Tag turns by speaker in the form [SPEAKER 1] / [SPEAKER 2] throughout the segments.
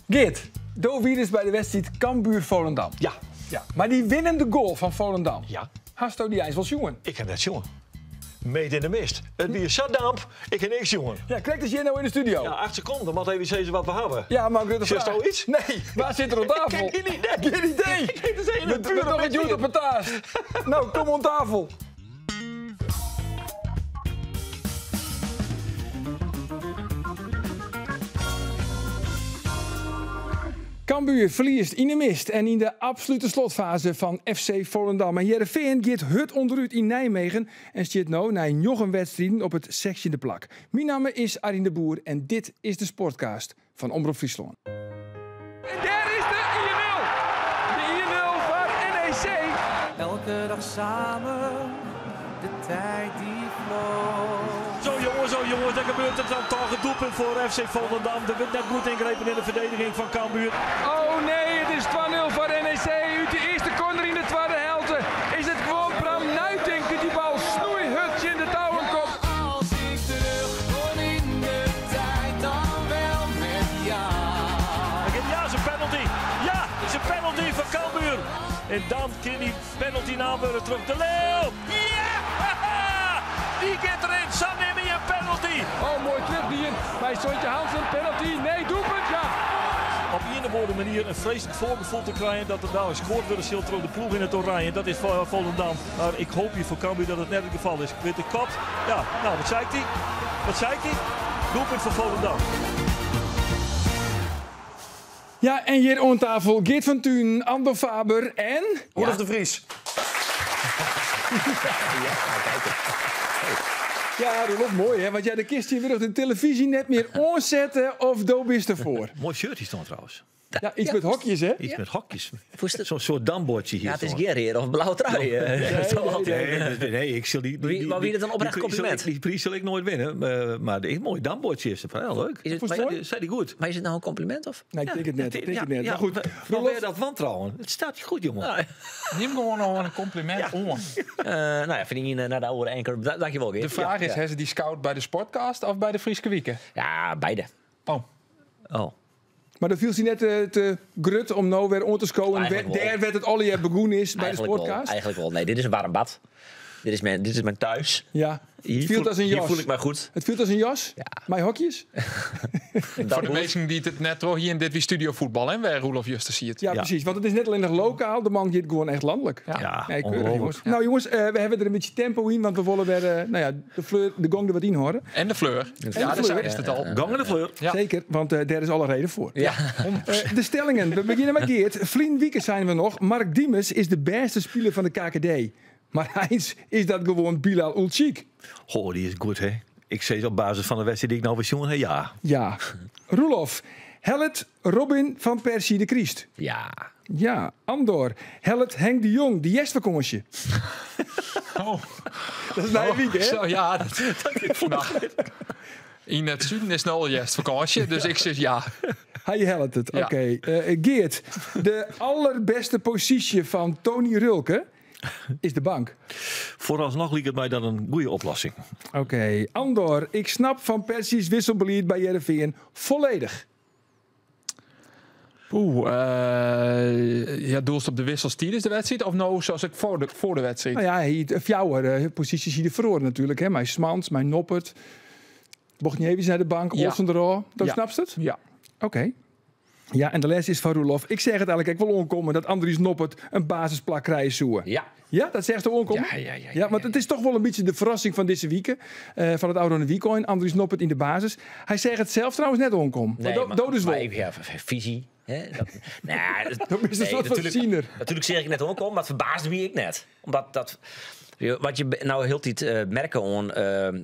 [SPEAKER 1] Geert, do wiest by de wedstriid Cambuur-Volendam.
[SPEAKER 2] Ja.
[SPEAKER 1] Ja. Mar dy winnende goal fan Volendam.
[SPEAKER 2] Ja.
[SPEAKER 1] Hasto dy eins wol sjoen?
[SPEAKER 2] Ik ha net sjoen. Made in de mist. It wie sa damp, ik ha niks sjoen.
[SPEAKER 1] Ja, krekt as hjir no yn de studio.
[SPEAKER 2] Ja, 8 sekonden, dan moat even sizze wat we hawwe.
[SPEAKER 1] Ja, mar in grutte
[SPEAKER 2] Sjochst
[SPEAKER 1] fraach.
[SPEAKER 2] do yts?
[SPEAKER 1] Nee, wa sit der oan tafel?
[SPEAKER 2] Ik ha gjin idee.
[SPEAKER 1] Gjin idee.
[SPEAKER 2] Ik ha dus even
[SPEAKER 1] We
[SPEAKER 2] een
[SPEAKER 1] we dogge it hjoed op 'e taast. No, kom oan tafel. Cambuur ferliest yn 'e mist en yn de absolute slotfaze fan FC Volendam. En Hearrenfean giet hurd ûnderút yn Nijmegen en stiet no nei njoggen wedstriden op it sechstjinde plak. Myn namme is Arjen de Boer en dit is de Sportcast fan Omrop Fryslân. En dêr is de 1-0! De 1-0 foar NEC.
[SPEAKER 3] Elke dag samen, de tijd die vloog.
[SPEAKER 4] Zo jongens, oh jongens, daar gebeurt het dan toch. Het doelpunt voor FC Volendam. Er wordt net goed ingrepen in de verdediging van Cambuur.
[SPEAKER 1] Oh nee, it is 2-0 foar NEC. Ut de earste corner yn de twadde helte is it gewoan Bram Nuytinck dy't dy bal snoeihurd tsjin de touwen kopt.
[SPEAKER 3] Als ik terug kon in de tijd, dan wel met jou.
[SPEAKER 4] Ja, is een penalty. Ja, is een penalty voor Cambuur. En dan kan die penalty naam worden terug. De Leeuw. Ja! Die gaat erin. Zo neem je een penalty.
[SPEAKER 1] Oh, moai terugdien by Sontje Hansen. Penalty. Nee, doelpunt, ja.
[SPEAKER 4] Op ien of oare manier in freeslik foargefoel te krijen dat der no skoard wurde sil troch de ploech yn it oranje. Dat is Volendam. Mar ik hoopje foar Cambuur dat it net it gefal is. Wit de kop. Ja, no, wat sei ik dy? Wat sei ik dy? Doelpunt foar Volendam.
[SPEAKER 1] Ja, en hjir oan tafel Geert van Tuinen, Andor Faber en...
[SPEAKER 5] Roelof de Vries.
[SPEAKER 1] Ja, Roelof, moai hè? Want ja, dan kinst tsjintwurdich de televyzje net mear oansette of do bist derfoar.
[SPEAKER 2] Moai shirt is dan trouwens.
[SPEAKER 1] Ja, iets met hokjes hè?
[SPEAKER 2] Iets met hokjes.
[SPEAKER 6] Voest het-
[SPEAKER 2] Zo'n soort dambordje hier.
[SPEAKER 6] Ja, het is geen read of blauwe trui. Dat is wel altijd-
[SPEAKER 2] Nee, nee, nee, ik zal die, die,
[SPEAKER 6] Wie- maar wie het een oprecht
[SPEAKER 2] die prijs zal ik-
[SPEAKER 6] compliment?
[SPEAKER 2] Die prijs zal ik nooit winnen, maar een mooi dambordje is het. Heel leuk.
[SPEAKER 6] Is het-
[SPEAKER 2] Zei
[SPEAKER 6] maar-
[SPEAKER 2] die- Zei die goed?
[SPEAKER 6] Maar is het nou een compliment of?
[SPEAKER 1] Nee, ik tink it net. Ik tink it net.
[SPEAKER 2] Ja,
[SPEAKER 1] Maar goed,
[SPEAKER 2] maar
[SPEAKER 1] Roelof,
[SPEAKER 2] weer dat wantrouwen. Het staat je goed, jongen.
[SPEAKER 6] Nou,
[SPEAKER 5] Neem gewoon nog een compliment om.
[SPEAKER 6] nou ja, vind ik naar de oude anker. Dankjewel, Geert.
[SPEAKER 5] De vraag is,
[SPEAKER 6] Ja.
[SPEAKER 5] hebben ze die scout bij de Sportcast of bij de Fryske Wiken?
[SPEAKER 6] Ja, beide.
[SPEAKER 5] Oh,
[SPEAKER 2] Oh.
[SPEAKER 1] maar dan viel ze net te grut om nou weer oan te skowen.
[SPEAKER 6] Eigenlijk wel.
[SPEAKER 1] Dêr wêr't it allegear begûn is by de
[SPEAKER 6] Eigenlijk wel.
[SPEAKER 1] Sportcast.
[SPEAKER 6] Eigenlijk wel. Nee, dit is een warm bad. Dit is mijn thuis.
[SPEAKER 1] Ja, het
[SPEAKER 6] Hier
[SPEAKER 1] viel als een
[SPEAKER 6] hier
[SPEAKER 1] jas.
[SPEAKER 6] voel ik mij goed.
[SPEAKER 1] Het viel als een jas?
[SPEAKER 6] Ja.
[SPEAKER 1] Mijn hokjes?
[SPEAKER 5] voor de mensen die het net hoor, hier in dit wie studio voetbal en waar Roelof Justus ziet.
[SPEAKER 1] Ja,
[SPEAKER 2] Ja.
[SPEAKER 1] precies. Want het is net alleen nog lokaal. De man gaat gewoon echt landelijk.
[SPEAKER 5] Ja.
[SPEAKER 2] Ja,
[SPEAKER 1] Nee, keurig,
[SPEAKER 2] ongelooflijk.
[SPEAKER 1] jongens. Nou jongens, we hebben er een beetje tempo in, want we willen weer nou ja, de fleur, de gong er wat in horen.
[SPEAKER 5] En de fleur. Ja,
[SPEAKER 1] de
[SPEAKER 5] daar
[SPEAKER 1] fleur.
[SPEAKER 5] is het al.
[SPEAKER 2] Gong en de fleur.
[SPEAKER 5] Ja.
[SPEAKER 1] Zeker, want daar is alle reden voor.
[SPEAKER 6] Ja.
[SPEAKER 1] De stellingen. We beginnen met Geert. Vlien Wieken zijn we nog. Mark Diemers is de beste speler van de KKD. Maar Heinz is dat gewoon Bilal Ould-Chikh.
[SPEAKER 2] Goh, die is goed, hè? Ik zeg op basis van de wedstrijd die ik nou weer jongen, hè? Ja.
[SPEAKER 1] Ja. Roelof. Hellet Robin van Persie de Christ.
[SPEAKER 6] Ja.
[SPEAKER 1] Ja. Andor. Hellet Henk de Jong, de jestvakantie.
[SPEAKER 5] Oh.
[SPEAKER 1] Dat is na week, hè?
[SPEAKER 5] Zo, ja, dat, nou, in het zuiden is het al juist vakantie, dus ik zeg ja.
[SPEAKER 1] Hij helpt het.
[SPEAKER 5] Ja.
[SPEAKER 1] Oké. Geert, de allerbeste positie van Tony Rölke is de bank.
[SPEAKER 2] Vooralsnog liep het mij dat een goede oplossing.
[SPEAKER 1] Oké. Andor, ik snap Van Persie's wisselbeleid bij Heerenveen volledig.
[SPEAKER 5] Oeh, ja, doelst op de wissels tijdens de wedstrijd of nou zoals ik voor de wedstrijd?
[SPEAKER 1] Nou ja, hij het fjouwer posities hier verloren natuurlijk. Hè. Mijn Smans, mijn Noppert. Bochniewicz naar de bank,
[SPEAKER 5] Ja.
[SPEAKER 1] Olsen erop. Dat
[SPEAKER 5] Ja.
[SPEAKER 1] snapt het?
[SPEAKER 5] Ja.
[SPEAKER 1] Oké. Ja, en de les is van Roelof. Ik zeg het eigenlijk, ik wil omkomen dat Andries Noppert een basisplak krijgt zoeken.
[SPEAKER 6] Ja.
[SPEAKER 1] Ja, dat zegt de omkomen?
[SPEAKER 6] Ja.
[SPEAKER 1] Ja, want het is toch wel een beetje de verrassing van deze week. Van het Oude Weekend. Andries Noppert in de basis. Hij zegt het zelf trouwens net omkom.
[SPEAKER 6] Nee,
[SPEAKER 1] maar dood is
[SPEAKER 6] maar
[SPEAKER 1] wel.
[SPEAKER 6] even, ja, visie. Hè? Dat, nou, dat,
[SPEAKER 1] Dat is een
[SPEAKER 6] nee,
[SPEAKER 1] soort van
[SPEAKER 6] natuurlijk,
[SPEAKER 1] ziener.
[SPEAKER 6] Natuurlijk zeg ik net omkom, maar het verbaasde me ik net. Omdat dat... Wat je nou heel tijd merken aan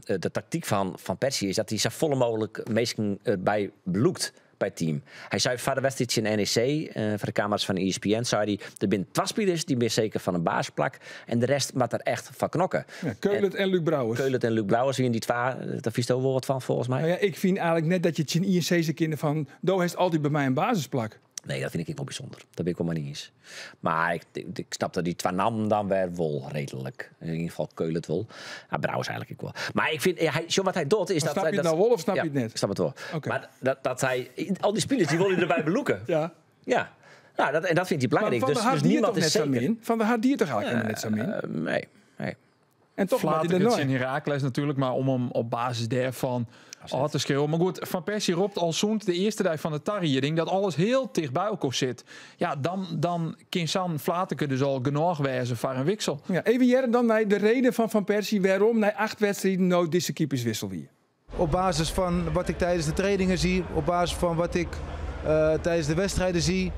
[SPEAKER 6] de tactiek van Persie is dat hij zo volle mogelijk meesten bij bloekt bij het team. Hij zei voor de wedstrijd in NEC, voor de camera's van ESPN, zei hij, er zijn 12 spelers die meer zeker van een basisplak en de rest moet er echt van knokken.
[SPEAKER 1] Ja, Köhlert en Luuk Brouwers.
[SPEAKER 6] Köhlert en Luuk Brouwers, wie in die twee, daar vies ook wel wat van volgens mij.
[SPEAKER 1] Nou ja, ik vind eigenlijk net dat je het in INC zijn kinderen van, Do heeft altijd bij mij een basisplak.
[SPEAKER 6] Nee, dat fyn ik ek wol bysûnder. Dêr bin ik wol mei iens. Mar ik, ik snap dat dy twa nammen dan wer wol reedlik. Yn ieder gefal Keulen wol. Ja, Brouwers eigentlik ek wol. Mar ik fyn, ja, hy, sjoch, wat hy docht is
[SPEAKER 1] Maar
[SPEAKER 6] dat...
[SPEAKER 1] snap je het
[SPEAKER 6] dat,
[SPEAKER 1] nou wol of snap
[SPEAKER 6] ja,
[SPEAKER 1] je het net?
[SPEAKER 6] Ik snap it wol.
[SPEAKER 1] Oké.
[SPEAKER 6] Mar dat hy, al dy spilers dy wol hy derby belûke.
[SPEAKER 1] Ja.
[SPEAKER 6] Ja. Nou, en dat fynt hy
[SPEAKER 1] Maar
[SPEAKER 6] belangryk.
[SPEAKER 1] Van der
[SPEAKER 6] Dus,
[SPEAKER 1] Hart
[SPEAKER 6] dus
[SPEAKER 1] die
[SPEAKER 6] niemand
[SPEAKER 1] toch
[SPEAKER 6] is
[SPEAKER 1] net sa
[SPEAKER 6] seker.
[SPEAKER 1] min? Van der Hart die toch eigentlik helemaal net sa min?
[SPEAKER 6] Nee, nee.
[SPEAKER 1] En toch moat hy
[SPEAKER 5] Flater
[SPEAKER 1] der
[SPEAKER 5] in
[SPEAKER 1] nei.
[SPEAKER 5] Heracles natuerlik, mar om him op basis dêrfan ôf te skriuwen. Mar goed, Van Persie ropt al sûnt de earste dei fan de tarieding dat alles hiel ticht by elkoar sit. Ja, dan kin sa'n flaterke dus al genôch wêze foar in wiksel.
[SPEAKER 1] Ja, even hearre dan nei de reden fan Van Persie wêrom nei 8 wedstriden no dizze keeperswissel wie.
[SPEAKER 7] Op basis van wat ik tijdens de trainingen zie, op basis van wat ik tijdens de wedstrijden zie,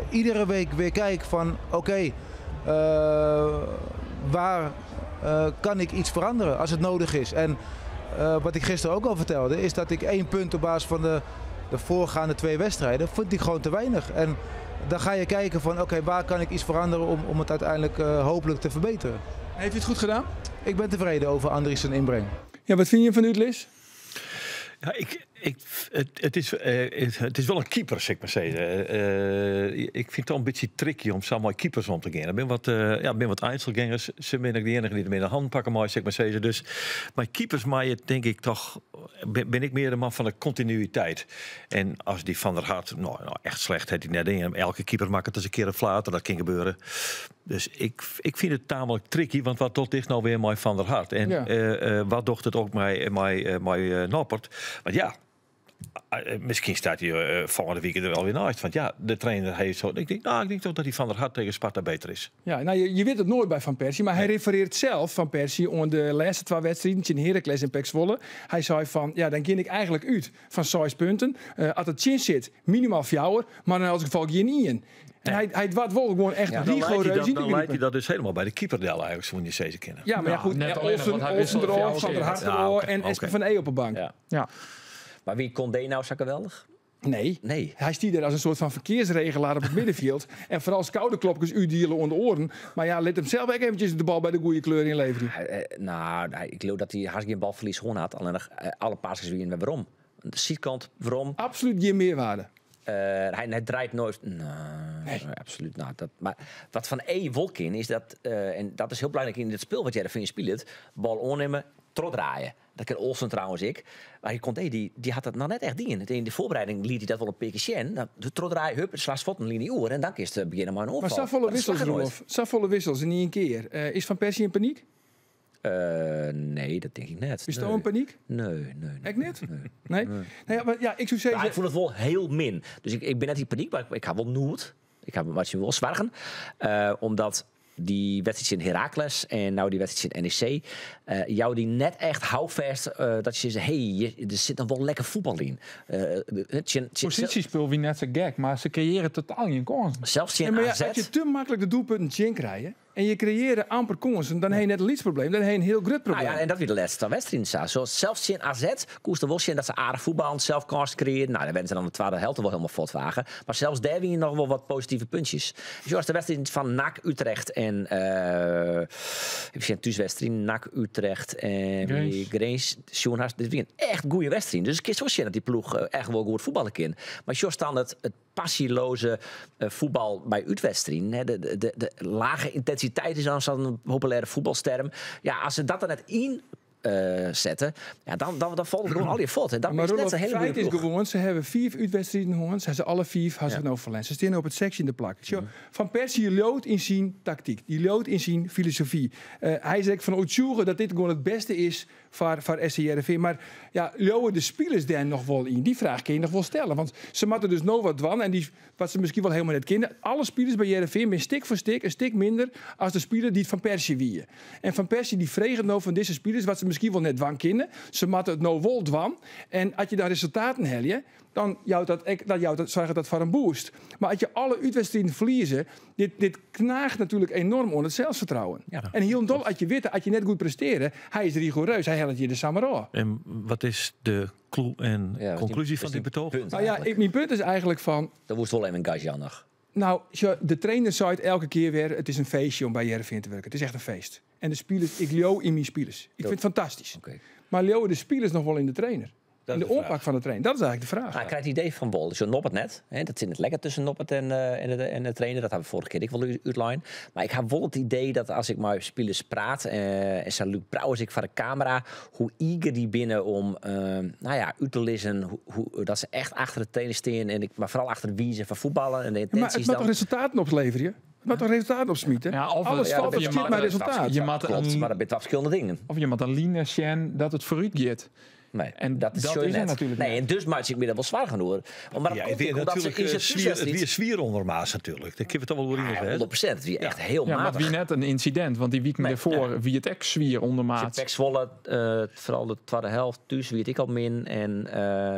[SPEAKER 7] iedere week weer kijk van oké, waar kan ik iets veranderen als het nodig is. En wat ik gisteren ook al vertelde, is dat ik 1 punt op basis van de voorgaande 2 wedstrijden, vond ik gewoon te weinig. En dan ga je kijken van oké, waar kan ik iets veranderen om het uiteindelijk hopelijk te verbeteren.
[SPEAKER 1] Heeft hij het goed gedaan?
[SPEAKER 7] Ik ben tevreden over Andries zijn inbreng.
[SPEAKER 1] Ja, wat vind je van Utlis?
[SPEAKER 2] Ja, het is wel in keeper, sil ik mar sizze. Ik fyn it al in bytsje tricky om sa mei keepers om te gean. Der binne wat, ja, binne wat einzelgängers. Se binne ek de iennige dy't him yn de hannen pakke mei, sil ik mar sizze. Dus mei keepers mei it, tink ik toch, bin ik mear de man fan de kontinuïteit. En as dy Van der Hart, nou, echt slecht hat hy net dien. Elke keeper makket ris in kear in flater, dat kin gebeure. Dus ik fyn it tamelijk tricky, want wat docht dit no wer mei Van der Hart? En wat docht it ek mei Noppert? Want ja, miskien stiet hy folgjende wike der alwer neist. Want ja, de trainer hat sa. Ik tink, nou, ik tink dochs dat dy Van der Hart tsjin Sparta better is.
[SPEAKER 1] Ja, nou, je wit it noait by Van Persie, mar hy referearret sels Van Persie oan de lêste 2 wedstriden, tsjin Heracles en PEC Zwolle. Hy sei fan, ja, dan gean ik eigentlik út fan 6 punten. As it tsjin sit, minimaal 4, mar yn elts gefal gjin 1. En hy doart wol gewoan echt
[SPEAKER 2] Ja, dan
[SPEAKER 1] rigoureus
[SPEAKER 2] leit hij
[SPEAKER 1] yn te
[SPEAKER 2] dan leit hij
[SPEAKER 1] gripen.
[SPEAKER 2] dat dus helemaal bij de keeper del eigenlijk, soe je sizze kinne.
[SPEAKER 1] Ja, mar ja,
[SPEAKER 5] Nou,
[SPEAKER 1] goed,
[SPEAKER 5] net alleen, want hy
[SPEAKER 1] Olsen
[SPEAKER 5] wisselt
[SPEAKER 1] erop,
[SPEAKER 5] fjouwer
[SPEAKER 1] Van der
[SPEAKER 5] kear.
[SPEAKER 1] Hart
[SPEAKER 2] Ja,
[SPEAKER 1] erop
[SPEAKER 2] oké,
[SPEAKER 1] en
[SPEAKER 2] oké.
[SPEAKER 1] Espen van E op de bank.
[SPEAKER 6] Ja.
[SPEAKER 5] Ja.
[SPEAKER 6] Mar wie Condé nou sa geweldich?
[SPEAKER 1] Nee.
[SPEAKER 6] Nee.
[SPEAKER 1] Hy stie dêr as in soarte fan ferkearsregelaar op it middenfjild. En foaral skouderklopkes útdiele om de oaren. Mar ja, lit him sels ek eventsjes de bal by de goede kleur ynleverje.
[SPEAKER 6] Nou, ik leau dat hy hast gjin balferlies hân hat. Allinnich alle passes wiene wer werom. De sydkant werom.
[SPEAKER 1] Absolút gjin mearwearde.
[SPEAKER 6] Hy draait noait. Nee,
[SPEAKER 1] Nee.
[SPEAKER 6] nee, absolút. Nou, dat, mar wat Van E wol kin is dat, en dat is hiel belangryk yn it spul wat Hearrenfean spilet, bal oannimme, trochdraaie. Dat kin Olsen trouwens ek. Mar dy Condé, dy hat dat noch net echt dien. Yn de foarbereiding liet hy dat wol in pear kear sjen. Nou, de trochdraaie, hup, slacht fuotlinie oer en dan kinst begjinne mei in
[SPEAKER 1] Mar
[SPEAKER 6] oanfal.
[SPEAKER 1] safolle
[SPEAKER 6] Mar dat
[SPEAKER 1] wissels,
[SPEAKER 6] slagget noait.
[SPEAKER 1] Roelof. Safolle wissels yn ien kear. Is Van Persie yn panyk?
[SPEAKER 6] Nee, dat tink ik net.
[SPEAKER 1] Is
[SPEAKER 6] Nee.
[SPEAKER 1] it yn panyk?
[SPEAKER 6] Nee, nee, nee.
[SPEAKER 1] Ek net?
[SPEAKER 6] Nee.
[SPEAKER 1] Nee? Nee, ja, mar ja, ik soe
[SPEAKER 6] Ja,
[SPEAKER 1] sizze...
[SPEAKER 6] ik fûn it wol hiel min. Dus ik bin net yn panyk, mar ik ha wol noed. Ik ha wat wol soargen. Omdat dy wedstriid tsjin Heracles en no dy wedstriid tsjin NEC, jouwe dy net echt houvast, dat je sizze, hey, der sit noch wol lekker fuotbal yn. Tsjin
[SPEAKER 5] Posysjespul wie net sa gek, mar se kreëarje totaal gjin kânsen.
[SPEAKER 6] Sels tsjin
[SPEAKER 1] Ja, mar ja,
[SPEAKER 6] AZ.
[SPEAKER 1] as je te maklik de doelpunten tsjin krije en je kreëarje amper kânsen, dan ha je net in lyts probleem, dan ha je in hiel grut
[SPEAKER 6] Nou
[SPEAKER 1] probleem.
[SPEAKER 6] ja, en dat wie de lêste wedstriid sa. Sa, sels tsjin AZ koest der wol sjen dat se aardich fuotballen, sels kânsen kreëarden. Nou, dan waarden se dan de twadde helte wol hielendal fuortfage. Mar sels dêr wiene noch wol wat positive puntsjes. Dus as de wedstriid fan NAC Utrecht en even sjen, thúswedstriid, NAC Utrecht en
[SPEAKER 5] Grins.
[SPEAKER 6] Grins, sjoen hast, dit wie in echt goede wedstriid. Dus ik kin wol sjen dat dy ploech echt wol goed fuotballe kin. Mar sjochst dan it passieloze fuotbal by útwedstriden, hè, de lage yntinsiteit is dan sa'n populêre fuotbalterm. Ja, as se dat der net yn sette, ja, dan falt it gewoan allegear fuort. En dat
[SPEAKER 1] Maar
[SPEAKER 6] is net
[SPEAKER 1] Roelof,
[SPEAKER 6] sa'n hiele
[SPEAKER 1] feit
[SPEAKER 6] goede
[SPEAKER 1] is
[SPEAKER 6] ploech.
[SPEAKER 1] gewoan, se hawwe 5 útwedstriden hân, se hawwe alle 5 hawwe se no ferlern. Se steane op it 16e plak. Sjoch, Van Persie leaut yn syn taktyk, dy leaut yn syn filosofy. Hy is ek fan oertsjûge dat dit gewoan it bêste is foar SC Hearrenfean. Mar ja, leauwe de spilers dêr noch wol yn? Dy fraach kinne je noch wol stelle. Want se moatte dus no wat dwaan en dy, wat se miskien wol hielendal net kinne. Alle spilers by Hearrenfean binne stik foar stik in stik minder as de spiler dy't Van Persie wie. En Van Persie dy freget no fan dizze spilers wat se miskien wol net dwaan kinne. Se moatte it no wol dwaan. En as je dan resultaten helje, dan jout dat ek, dan jout dat, soarget dat foar in boost. Mar as je alle útwedstriden ferlieze, dit knaagt natuerlik enoarm oan it selsfertrouwen. En hielendal as je witte, as je net goed prestearje, hy is rigoureus, hy hellet je der samar ôf.
[SPEAKER 2] En wat is de clou en
[SPEAKER 6] Ja, wat is
[SPEAKER 2] konklúzje fan
[SPEAKER 6] wat
[SPEAKER 2] dit
[SPEAKER 6] is
[SPEAKER 2] betoach?
[SPEAKER 6] punt
[SPEAKER 1] Nou ja,
[SPEAKER 6] eigentlik?
[SPEAKER 1] mijn punt is eigentlik fan...
[SPEAKER 6] Dat moast wol even in Gajjan noch.
[SPEAKER 1] Nou, sjoch, de trainer sei elke kear wer, it is in feestje om by Hearrenfean te wurkjen. It is echt in feest. En de spilers, ik leau yn myn spilers. Ik fyn it fantastysk. Mar leauwe de spilers noch wol yn de trainer? In de
[SPEAKER 2] de
[SPEAKER 1] oanpak fan de trainer? Dat is eigenlijk de fraach.
[SPEAKER 6] Nou, ik krijg het idee van wol. Dus Noppert net. Hè, dat zit net lekker tussen Noppert en de trainer. Dat hebben we vorige keer ik wel uitlijn. Maar ik heb wel het idee dat als ik met spelers praat en zo Luuk Brouwers ik voor de camera, hoe eager die binnen om nou ja, uit te lezen, hoe, dat ze echt achter de trainer staan en ik, maar vooral achter de wijze van voetballen en de
[SPEAKER 1] Ja, maar
[SPEAKER 6] intenties
[SPEAKER 1] het moet
[SPEAKER 6] dan.
[SPEAKER 1] toch resultaten opleveren? Het moet toch resultaten opsmieten?
[SPEAKER 5] Ja, of-
[SPEAKER 1] Alles
[SPEAKER 5] ja,
[SPEAKER 1] valt
[SPEAKER 5] of
[SPEAKER 1] op
[SPEAKER 5] je
[SPEAKER 1] schiet
[SPEAKER 5] maakt-
[SPEAKER 1] maar resultaat.
[SPEAKER 5] Je maakt
[SPEAKER 6] Klopt,
[SPEAKER 5] een,
[SPEAKER 6] maar dat zijn twee verschillende dingen.
[SPEAKER 5] of je moet een line zien dat het vooruit gaat.
[SPEAKER 6] Nee,
[SPEAKER 5] En
[SPEAKER 6] dat is,
[SPEAKER 5] dat
[SPEAKER 6] zo
[SPEAKER 5] is er
[SPEAKER 6] net.
[SPEAKER 5] natuurlijk
[SPEAKER 6] Nee,
[SPEAKER 5] net.
[SPEAKER 6] en dus maak ik me dat wel zwaar gaan hoor. Maar dat
[SPEAKER 2] Ja,
[SPEAKER 6] komt
[SPEAKER 2] het weer
[SPEAKER 6] ook omdat ze
[SPEAKER 2] natuurlijk
[SPEAKER 6] in
[SPEAKER 2] eh,
[SPEAKER 6] zijn
[SPEAKER 2] zwier, het
[SPEAKER 6] thuiswedstrijd-
[SPEAKER 2] weer zwier onder Maas natuurlijk. Daar kun je het toch wel weer in
[SPEAKER 6] Ja,
[SPEAKER 2] hè?
[SPEAKER 6] 100%. Wie echt heel
[SPEAKER 5] Ja, maar
[SPEAKER 6] matig.
[SPEAKER 5] wie net een incident, want die week
[SPEAKER 6] Nee,
[SPEAKER 5] ervoor wie het echt zwier onder maat.
[SPEAKER 6] Pek Zwolle, vooral de tweede helft, thuis wie het ik al min. En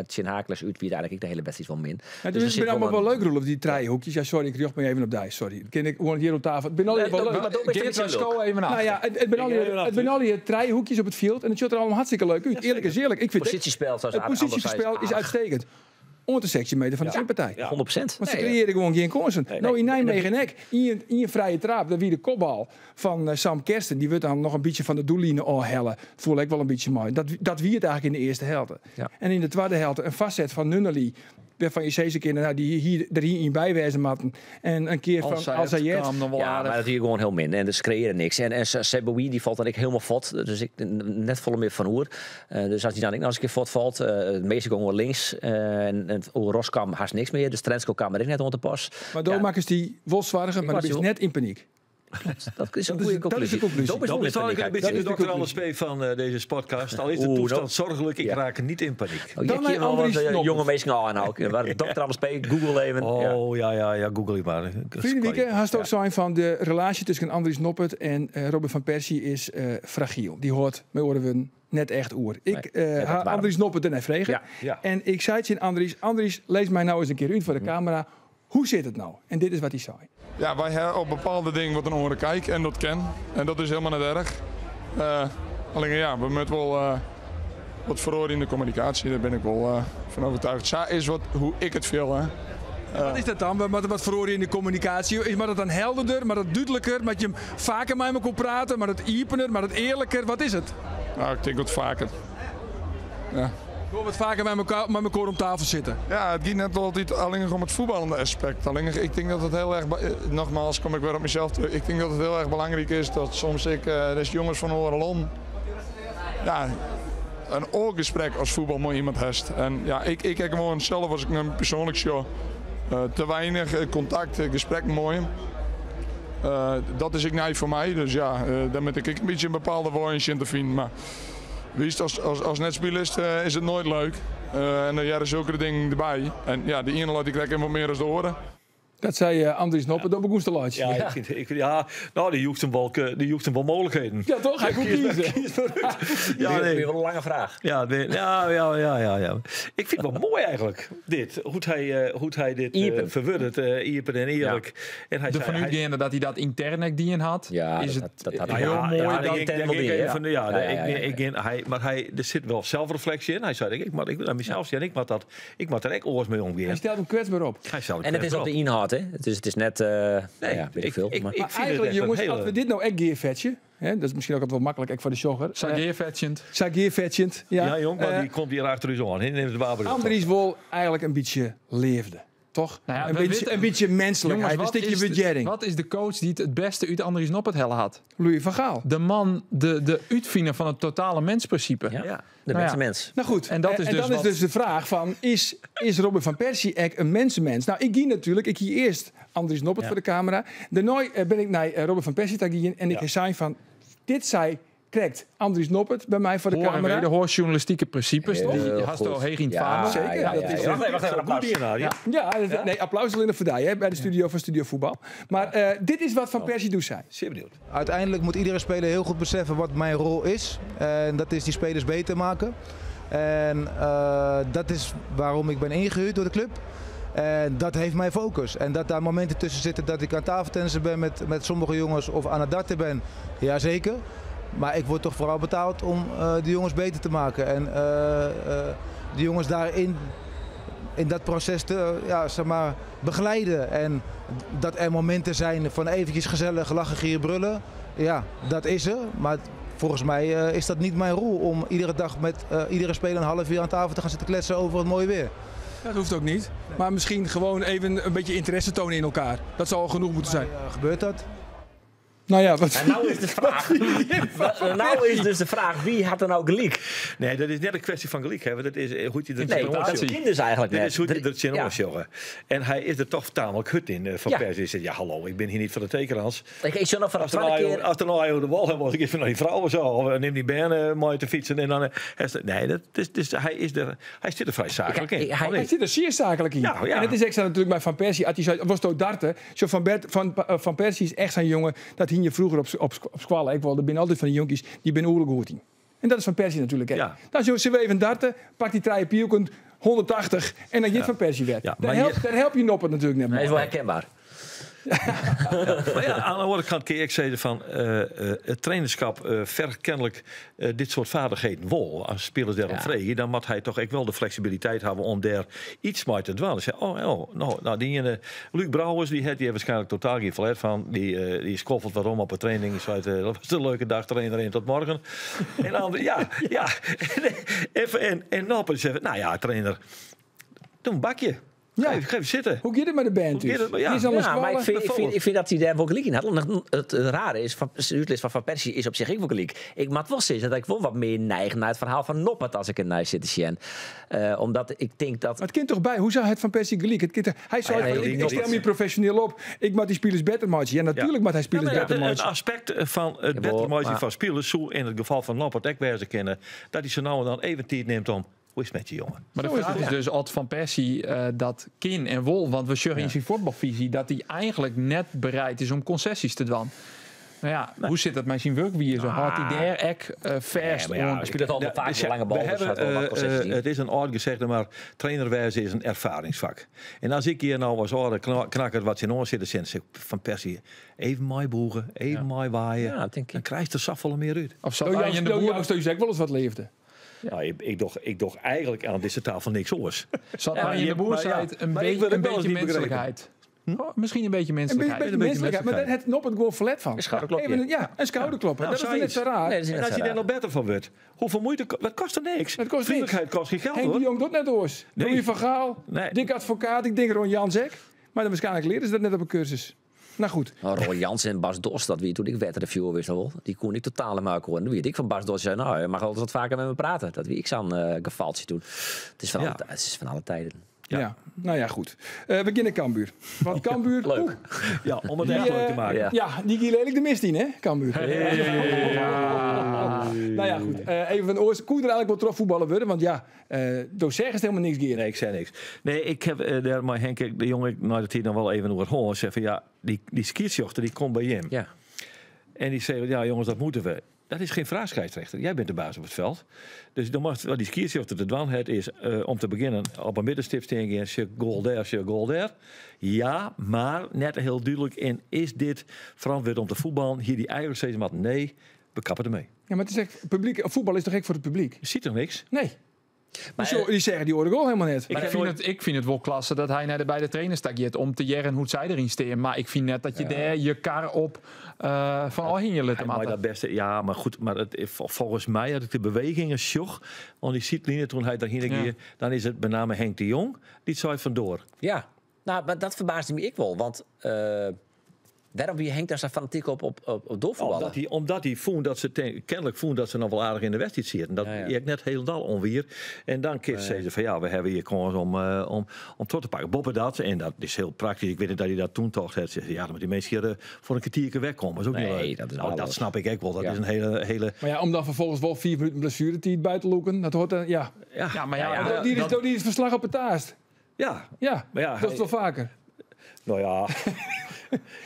[SPEAKER 6] Tjin Hakeles uit wie het eigenlijk ik de hele wedstrijd wel min.
[SPEAKER 1] Ja,
[SPEAKER 6] Dus
[SPEAKER 1] dus
[SPEAKER 6] er
[SPEAKER 1] het
[SPEAKER 6] zit
[SPEAKER 1] ben allemaal
[SPEAKER 6] wel
[SPEAKER 1] wel
[SPEAKER 6] een-
[SPEAKER 1] leuk, Roelof, die drijhoekjes. Ja, sorry, ik rjocht me even op dij. Sorry. Ken ik gewoon hier op tafel. Het ben al
[SPEAKER 6] Nee,
[SPEAKER 1] wel
[SPEAKER 6] dat-
[SPEAKER 1] leuk.
[SPEAKER 6] maar dat is
[SPEAKER 5] Geert
[SPEAKER 6] een beetje
[SPEAKER 5] Rasco
[SPEAKER 6] leuk.
[SPEAKER 5] even
[SPEAKER 1] Nou
[SPEAKER 5] achter.
[SPEAKER 1] ja, het ben al die,
[SPEAKER 4] Ik even
[SPEAKER 1] het ben al die drijhoekjes op het veld en het ziet er allemaal hartstikke leuk uit. Eerlijk is eerlijk. Ik vind het,
[SPEAKER 6] Positiespel, zoals
[SPEAKER 1] het positiespel is uitstekend. Onder de sectie meter van de partij.
[SPEAKER 6] 100%.
[SPEAKER 1] Want ze
[SPEAKER 6] Nee,
[SPEAKER 1] creëren gewoon geen kansen. Nou, in Nijmegen en in een vrije trap, dan wie de kopbal van Sam Kersten, die wordt dan nog een beetje van de doelline hellen. Voel ik wel een beetje mooi. Dat wie het eigenlijk in de eerste helft.
[SPEAKER 6] Ja.
[SPEAKER 1] En in de tweede helft een vastzet van Nunnally, waarvan je zeker keer nou, die hier, er hier in bijwijzen matten. En een keer van Al-Sayed.
[SPEAKER 5] kwam nog wel
[SPEAKER 6] Ja,
[SPEAKER 5] aardig.
[SPEAKER 6] maar dat hier gewoon heel min. En dus creëren niks. En Seboui, die valt dan ik helemaal vod. Dus ik net volle meer van oer. Dus als die dan ik nog eens een keer vod valt, het meeste gewoon wel links. En oer Roskam haast niks meer. Dus Trensko kwam er ik net onder te pas.
[SPEAKER 1] Maar door
[SPEAKER 6] Ja,
[SPEAKER 1] maken ze die wolzwargen, maar
[SPEAKER 6] was
[SPEAKER 1] dat is
[SPEAKER 6] wel-
[SPEAKER 1] net in paniek.
[SPEAKER 6] Dat is een
[SPEAKER 1] Dat
[SPEAKER 6] goede
[SPEAKER 1] is- dat is de
[SPEAKER 6] conclusie.
[SPEAKER 1] conclusie.
[SPEAKER 6] Dat is
[SPEAKER 2] Dat
[SPEAKER 6] wel
[SPEAKER 2] is
[SPEAKER 6] in
[SPEAKER 2] eigenlijk
[SPEAKER 6] paniek.
[SPEAKER 2] een beetje
[SPEAKER 1] Dat
[SPEAKER 2] de
[SPEAKER 1] is de
[SPEAKER 2] dokter Anders P. van deze podcast. Al is de
[SPEAKER 6] Oeh,
[SPEAKER 2] toestand
[SPEAKER 6] nou.
[SPEAKER 2] zorgelijk, ik
[SPEAKER 6] Ja.
[SPEAKER 2] raak niet in paniek.
[SPEAKER 6] Oh,
[SPEAKER 1] Dan
[SPEAKER 6] je
[SPEAKER 1] naar
[SPEAKER 6] wel wat
[SPEAKER 1] Andries Noppert.
[SPEAKER 6] jonge mensen al aanhouden. Waar dokter Anders P. Google even. Ja.
[SPEAKER 2] Oh ja, ja, ja, google je maar.
[SPEAKER 1] Vrienden Wieke, haast ook zijn van de relatie tussen Andries Noppert en Robin van Persie is fragiel. Die hoort, met oren we net echt oer. Ik
[SPEAKER 6] Nee, net
[SPEAKER 1] ha
[SPEAKER 6] warm.
[SPEAKER 1] Andries Noppert en vregen.
[SPEAKER 6] Ja.
[SPEAKER 2] Ja.
[SPEAKER 1] En ik zei het in Andries, Andries, lees mij nou eens een keer uit voor de camera. Hoe zit het nou? En dit is wat hij zei.
[SPEAKER 8] Ja, wij hebben op bepaalde dingen wat een oren kijk en dat ken. En dat is helemaal niet erg. Alleen ja, we moeten wel wat verhoren in de communicatie. Daar ben ik wel van overtuigd. Zo is wat, hoe ik het veel. Hè.
[SPEAKER 1] Wat is dat dan? Wat verhoor je in de communicatie? Is maar dat dan helderder, maar dat duidelijker, maar dat je hem vaker met elkaar praten, maar dat iepener, maar dat eerlijker? Wat is het?
[SPEAKER 8] Nou, ik denk wat vaker. Ja.
[SPEAKER 1] Gewoon wat vaker met elkaar om tafel zitten.
[SPEAKER 8] Ja, het gaat net altijd alleen om het voetballende aspect. Alleen, ik denk dat het heel erg, nogmaals kom ik weer op mezelf terug. Ik denk dat het heel erg belangrijk is dat soms ik, dus jongens van Oorlon, ja, een oorgesprek als voetbal moet iemand heeft. En ja, ik heb gewoon zelf als ik een persoonlijk show, te weinig contact, gesprek mooi. Dat is ik niet voor mij, dus ja, daar moet ik een beetje een bepaalde woordjes in te vinden. Maar wie is het, als net speler is het nooit leuk. En dan jaren zulke dingen erbij. En ja, de ene laat ik lekker wat meer als de oren.
[SPEAKER 1] Dat zei Andries Noppert op een Goesterlaatje.
[SPEAKER 2] Ja, ik vind, ja, nou, die joegt hem wel, die joegt hem wel mogelijkheden.
[SPEAKER 1] Ja, toch? Hij moet kiezen.
[SPEAKER 2] Ja,
[SPEAKER 6] Weer
[SPEAKER 2] nee.
[SPEAKER 6] weer wel een lange vraag.
[SPEAKER 2] Ja, nee, ja, ja, ja, ja, ja. Ik vind het wel mooi eigenlijk, dit. Hoe hij dit
[SPEAKER 6] Iepen.
[SPEAKER 2] verwurdt, iepen en eerlijk. En hij
[SPEAKER 5] De
[SPEAKER 2] zei, hij,
[SPEAKER 5] vanuitgaande dat hij dat intern ook die in had,
[SPEAKER 6] Ja,
[SPEAKER 5] is
[SPEAKER 6] dat-
[SPEAKER 5] het
[SPEAKER 6] dat had hij
[SPEAKER 5] heel
[SPEAKER 6] ja,
[SPEAKER 5] mooi.
[SPEAKER 6] ja,
[SPEAKER 5] dat,
[SPEAKER 6] dat-
[SPEAKER 2] ik
[SPEAKER 6] intern
[SPEAKER 2] denk
[SPEAKER 6] wel
[SPEAKER 2] ik
[SPEAKER 6] die,
[SPEAKER 2] even,
[SPEAKER 6] ja.
[SPEAKER 2] ja,
[SPEAKER 6] Ja, ja, ja,
[SPEAKER 2] ik, ik, hij, maar hij, er zit wel zelfreflectie in. Hij zei, ik moet, ik moet naar mezelf zien, ik moet er echt oors mee omgaan.
[SPEAKER 1] Hij stelt hem kwetsbaar op.
[SPEAKER 2] Hij stelt
[SPEAKER 6] En het is op de inhoud, hè? Dus het is net, nee, ja, weet ik veel.
[SPEAKER 2] Ik,
[SPEAKER 6] maar-
[SPEAKER 2] ik
[SPEAKER 1] Maar
[SPEAKER 2] vind het
[SPEAKER 1] eigenlijk,
[SPEAKER 2] echt een
[SPEAKER 1] jongens,
[SPEAKER 2] hele-
[SPEAKER 1] als we dit nou echt gearvetjen, hè, dat is misschien ook altijd wel makkelijk echt voor de jogger.
[SPEAKER 5] Sageervetjend.
[SPEAKER 1] Sageervetjend, ja.
[SPEAKER 2] Ja, jong, maar die komt hier achter u aan. Hij neemt de wapen op.
[SPEAKER 1] Andries wil eigenlijk een beetje leefde, toch?
[SPEAKER 5] Nou ja,
[SPEAKER 1] een,
[SPEAKER 5] we
[SPEAKER 1] beetje,
[SPEAKER 5] weten-
[SPEAKER 1] een beetje menselijkheid, een
[SPEAKER 5] wat
[SPEAKER 1] stukje
[SPEAKER 5] is de-
[SPEAKER 1] waardering.
[SPEAKER 5] Wat is de coach die het beste uit Andries Noppert helle had?
[SPEAKER 1] Louis van Gaal.
[SPEAKER 5] De man, de uitvinder van het totale mensprincipe.
[SPEAKER 6] Ja.
[SPEAKER 2] Ja.
[SPEAKER 6] De
[SPEAKER 5] Nou ja.
[SPEAKER 6] mensenmens.
[SPEAKER 1] Nou goed,
[SPEAKER 5] En dat is
[SPEAKER 1] en
[SPEAKER 5] dus
[SPEAKER 1] dan is
[SPEAKER 5] wat-
[SPEAKER 1] dus de vraag van, is Robin van Persie echt een mensenmens? Nou, ik ging natuurlijk, ik ging eerst Andries Noppert voor de camera. Daarna ben ik naar Robin van Persie te gaan en ik zei van, dit zei, correct, Andries Noppert bij mij voor de
[SPEAKER 5] Hoor en
[SPEAKER 1] camera.
[SPEAKER 5] wederhoor journalistieke principes.
[SPEAKER 6] Heel
[SPEAKER 5] Die had
[SPEAKER 6] goed.
[SPEAKER 5] al heeg in het
[SPEAKER 6] Ja,
[SPEAKER 5] vaandel.
[SPEAKER 1] Zeker,
[SPEAKER 6] ja,
[SPEAKER 1] dat
[SPEAKER 6] ja,
[SPEAKER 1] is
[SPEAKER 6] ja. Wacht even, wacht even,
[SPEAKER 2] Goed
[SPEAKER 6] applaus.
[SPEAKER 2] hierna, ja.
[SPEAKER 1] Ja, nee, applaus alleen voor die, hè, bij de studio van Studio Voetbal. Maar dit is wat Van Persie doet zei.
[SPEAKER 2] Zeer benieuwd.
[SPEAKER 7] Uiteindelijk moet iedere speler heel goed beseffen wat mijn rol is. En dat is die spelers beter maken. En dat is waarom ik ben ingehuurd door de club. En dat heeft mijn focus. En dat daar momenten tussen zitten dat ik aan tafeltennissen ben met sommige jongens of aan het darten ben, jazeker. Maar ik word toch vooral betaald om de jongens beter te maken. En de jongens daarin, in dat proces te, ja, zeg maar, begeleiden. En dat er momenten zijn van eventjes gezellig lachen, gieren, brullen. Ja, dat is er. Maar Volgens mij is dat niet mijn rol om iedere dag met iedere speler een half uur aan tafel te gaan zitten kletsen over het mooie weer.
[SPEAKER 1] Dat hoeft ook niet. Maar misschien gewoon even een beetje interesse tonen in elkaar. Dat zou al genoeg moeten zijn.
[SPEAKER 7] Gebeurt dat?
[SPEAKER 1] Nou ja, wat
[SPEAKER 6] En nou is de vraag. Nou is dus de vraag, wie had er nou gelijk?
[SPEAKER 2] Nee, dat is net een kwestie van gelijk hebben. Dat is hoe hij er
[SPEAKER 6] Nee, dat kind dus eigenlijk
[SPEAKER 2] Dit
[SPEAKER 6] net.
[SPEAKER 2] is hoe hij er zin
[SPEAKER 6] Ja.
[SPEAKER 2] om jongen. En hij is er toch tamelijk hut in. Van
[SPEAKER 6] Ja.
[SPEAKER 2] Persie zegt, ja hallo, ik ben hier niet voor de tekenans.
[SPEAKER 6] Ik zou nog van de
[SPEAKER 2] Als er
[SPEAKER 6] tweede
[SPEAKER 2] nou
[SPEAKER 6] keer...
[SPEAKER 2] als er nou de wal hebben, was ik even naar die vrouw of zo. Of neem die benen mooi te fietsen. En dan, nee, dat is, dus hij, is er, hij zit er vrij zakelijk in.
[SPEAKER 6] Hij-
[SPEAKER 2] Of
[SPEAKER 1] Hij
[SPEAKER 2] niet?
[SPEAKER 1] zit er zeer zakelijk in.
[SPEAKER 2] Ja, ja.
[SPEAKER 1] En het is extra natuurlijk bij Van Persie. Als hij zei, was het darten. Zo van, Bert, van Persie is echt zo'n jongen. Dat hing je vroeger op squallen. Ik wilde binnen altijd van die jonkies. Die ben oerlijk goed in. En dat is Van Persie natuurlijk. Hè.
[SPEAKER 2] Ja.
[SPEAKER 1] Dan zullen we even darten. Pak die treien pierkent 180. En dan jit Van Persie werd.
[SPEAKER 2] Ja,
[SPEAKER 1] daar,
[SPEAKER 2] maar
[SPEAKER 1] helpt, daar help je Noppert natuurlijk net
[SPEAKER 6] Hij is
[SPEAKER 1] mee.
[SPEAKER 6] wel herkenbaar.
[SPEAKER 2] Maar ja, aan de andere kant kun je ik zeggen van het trainerschap vergt kennelijk dit soort vaardigheden wel. Als spelers daarom
[SPEAKER 6] Ja.
[SPEAKER 2] vregen, dan moet hij toch echt wel de flexibiliteit hebben om daar iets mee te dwalen. Zeg, oh, nou, die ene, Luc Brouwers, die had die waarschijnlijk totaal geen verlet van. Die skoffelt waarom op de training. Die zei, dat was een leuke dag, trainer in tot morgen. En dan, ja, ja. En Noppert zegt, nou ja, trainer, doe een bakje.
[SPEAKER 1] Ja.
[SPEAKER 2] Ga even zitten.
[SPEAKER 1] Hoe gaat het met de band?
[SPEAKER 2] Hoe gaat het? Ja.
[SPEAKER 1] Die is al een
[SPEAKER 6] Ja, maar
[SPEAKER 1] squallen.
[SPEAKER 6] ik vind dat hij daar wel gelijk in had. Omdat het rare is, van, het van Van Persie is op zich ook wel gelijk. Ik moet wel zeggen dat ik wel wat meer neig naar het verhaal van Noppert als ik ernaar zit te zien. Omdat ik denk dat...
[SPEAKER 1] Maar het kind toch bij? Hoe zou het Van Persie gelijk? Het kind, hij zei,
[SPEAKER 6] Ah, ja,
[SPEAKER 1] van,
[SPEAKER 6] nee,
[SPEAKER 1] ik stel me professioneel op. Ik maak die spelers beter maken. Ja, natuurlijk maakt hij spelers
[SPEAKER 2] Ja, maar
[SPEAKER 1] beter
[SPEAKER 2] ja, het
[SPEAKER 1] maken.
[SPEAKER 2] aspect van het
[SPEAKER 6] Jawel,
[SPEAKER 2] beter maken
[SPEAKER 6] maar-
[SPEAKER 2] van spelers, zo in het geval van Noppert ook wijze kennen, dat hij ze nou en dan even tijd neemt om, hoe is het met je jongen?
[SPEAKER 5] Maar de vraag is dus, Ad van Persie, dat kin en wol, want we zeggen in zijn voetbalvisie dat hij eigenlijk net bereid is om concessies te doen. Nou ja, hoe zit dat met zijn werkwier? Zo hard hij daar ek verst
[SPEAKER 6] Nee, maar ja,
[SPEAKER 5] on-
[SPEAKER 6] speelt het altijd
[SPEAKER 2] Ja,
[SPEAKER 6] vaak
[SPEAKER 2] dus
[SPEAKER 6] de lange bal,
[SPEAKER 2] we
[SPEAKER 6] dus
[SPEAKER 2] hebben,
[SPEAKER 6] had wel wat concessies die.
[SPEAKER 2] het is een oud gezegde, maar trainerwijze is een ervaringsvak. En als ik hier nou als oude knakker wat in oor zit, dan zeg ik van Persie, even mooi boegen, even mooi waaien.
[SPEAKER 6] Ja, dat denk ik.
[SPEAKER 2] Dan krijg je er zoveel meer uit.
[SPEAKER 5] Of zat
[SPEAKER 1] Door
[SPEAKER 5] Arjen de
[SPEAKER 1] jou
[SPEAKER 5] Boer,
[SPEAKER 1] steun ik wel eens wat leefde.
[SPEAKER 2] Nou, ik doch eigenlijk aan deze tafel niks oors.
[SPEAKER 5] zat
[SPEAKER 2] Ja,
[SPEAKER 5] Arjen de Boer
[SPEAKER 2] maar ja,
[SPEAKER 5] zei het, een,
[SPEAKER 2] maar ik wil
[SPEAKER 5] een
[SPEAKER 2] het wel eens
[SPEAKER 5] beetje
[SPEAKER 2] niet begrepen.
[SPEAKER 5] menselijkheid. Oh, misschien een beetje
[SPEAKER 1] Een
[SPEAKER 5] menselijkheid.
[SPEAKER 1] beetje menselijkheid. Maar daar heeft Noppert gewoon verlet van.
[SPEAKER 6] Een schouderklopje.
[SPEAKER 1] Even een, ja, een schouderklopje.
[SPEAKER 2] Nou,
[SPEAKER 1] dat is toch net
[SPEAKER 2] zoiets.
[SPEAKER 1] zo raar.
[SPEAKER 6] Nee, dat is
[SPEAKER 2] En
[SPEAKER 6] net
[SPEAKER 2] als
[SPEAKER 6] zo
[SPEAKER 2] je daar
[SPEAKER 6] raar.
[SPEAKER 2] nog beter van wordt, hoeveel moeite, dat kost er niks.
[SPEAKER 1] Dat kost niks.
[SPEAKER 2] Vriendelijkheid kost geen geld,
[SPEAKER 1] Henk de
[SPEAKER 2] hoor.
[SPEAKER 1] Jong doet net oors.
[SPEAKER 2] Nee.
[SPEAKER 1] Louis van Gaal,
[SPEAKER 2] Nee.
[SPEAKER 1] Dick Advocaat, ik denk Ron Janzek. Maar dan waarschijnlijk leren ze dat net op een cursus. Nou goed.
[SPEAKER 6] Nou, Roy Jansen en Bas Dost, dat wie toen ik wedreviewer wist wel. Die kon ik totaal in elkaar horen. Weet ik van Bas Dost zei, nou, je mag altijd wat vaker met me praten. Dat wie ik zo'n gevaltje toen. Het is van,
[SPEAKER 2] Ja.
[SPEAKER 6] alle, het is van alle tijden.
[SPEAKER 1] Ja. Nou ja, goed. We beginnen Cambuur. Want Cambuur...
[SPEAKER 6] Leuk.
[SPEAKER 1] oeh,
[SPEAKER 2] Ja, om het
[SPEAKER 1] die,
[SPEAKER 2] echt leuk te maken.
[SPEAKER 6] ja.
[SPEAKER 1] Ja, die ging lelijk de mist in, hè, Cambuur. Nou ja, goed. Even van oors. Koen er eigenlijk wel trof voetballen worden, want ja, door zeggen is helemaal niks geer.
[SPEAKER 2] Nee, ik zei niks. Nee, ik heb daar maar Henk, de jongen, nou dat hij dan wel even over hoor, zei van ja, die skiertjochter die komt bij hem.
[SPEAKER 6] Ja.
[SPEAKER 2] En die zei, ja jongens, dat moeten we. Dat is geen vraag, scheidsrechter. Jij bent de baas op het veld. Dus dan mag, wat die skiertjochter te dwan het is om te beginnen op een middenstip staan gaan, ze goal daar, ze goal daar. Ja, maar net heel duidelijk in, is dit verantwoord om te voetballen? Hier die eigenlijk steeds maar nee, we kappen ermee.
[SPEAKER 1] Ja, maar het is echt publiek. Voetbal is toch gek voor het publiek?
[SPEAKER 2] Je ziet toch niks?
[SPEAKER 1] Nee.
[SPEAKER 6] Maar,
[SPEAKER 1] Die, die zeggen die horen goal helemaal net.
[SPEAKER 5] Ik vind, het, ik vind het wel klasse dat hij naar de beide trainers gaat om te jaren hoe zij erin staan. Maar ik vind net dat je daar je kar op van al heen je
[SPEAKER 2] Hij maakt dat beste, ja, maar goed, maar het, volgens mij had ik de bewegingen sjoch. Want die zietline toen hij daarheen ging, dan is het met name Henk de Jong die het zei vandoor.
[SPEAKER 6] Ja, nou, maar dat verbaasde me ik wel. Want waarom wie Henk daar zo fanatiek op doorvoetballen?
[SPEAKER 2] Omdat hij voelde dat ze kennelijk voelde dat ze nog wel aardig in de wedstrijd zitten. Dat ik net helemaal onweer. En dan kiest ze van ja, we hebben hier kans om tot te pakken. Boppen dat, en dat is heel praktisch. Ik weet niet dat hij dat toen toch had. Ze ja, dan moet die mensen hier voor een kwartiertje wegkomen. Dat is ook
[SPEAKER 6] Nee,
[SPEAKER 2] niet leuk.
[SPEAKER 6] dat is
[SPEAKER 2] nou, dat
[SPEAKER 6] alles.
[SPEAKER 2] snap ik ook wel. Dat
[SPEAKER 6] Ja.
[SPEAKER 2] is een hele.
[SPEAKER 1] Maar ja, om dan vervolgens wel 4 minuten blessuretijd buiten te loeken, dat hoort dan, ja.
[SPEAKER 2] Ja,
[SPEAKER 5] Ja, maar ja,
[SPEAKER 6] Ja,
[SPEAKER 5] dat-
[SPEAKER 1] Die is,
[SPEAKER 5] dat-
[SPEAKER 1] die is verslag op het taast.
[SPEAKER 2] ja.
[SPEAKER 1] Ja,
[SPEAKER 2] Maar ja,
[SPEAKER 1] dat is
[SPEAKER 2] hij-
[SPEAKER 1] wel vaker.
[SPEAKER 2] Nou ja.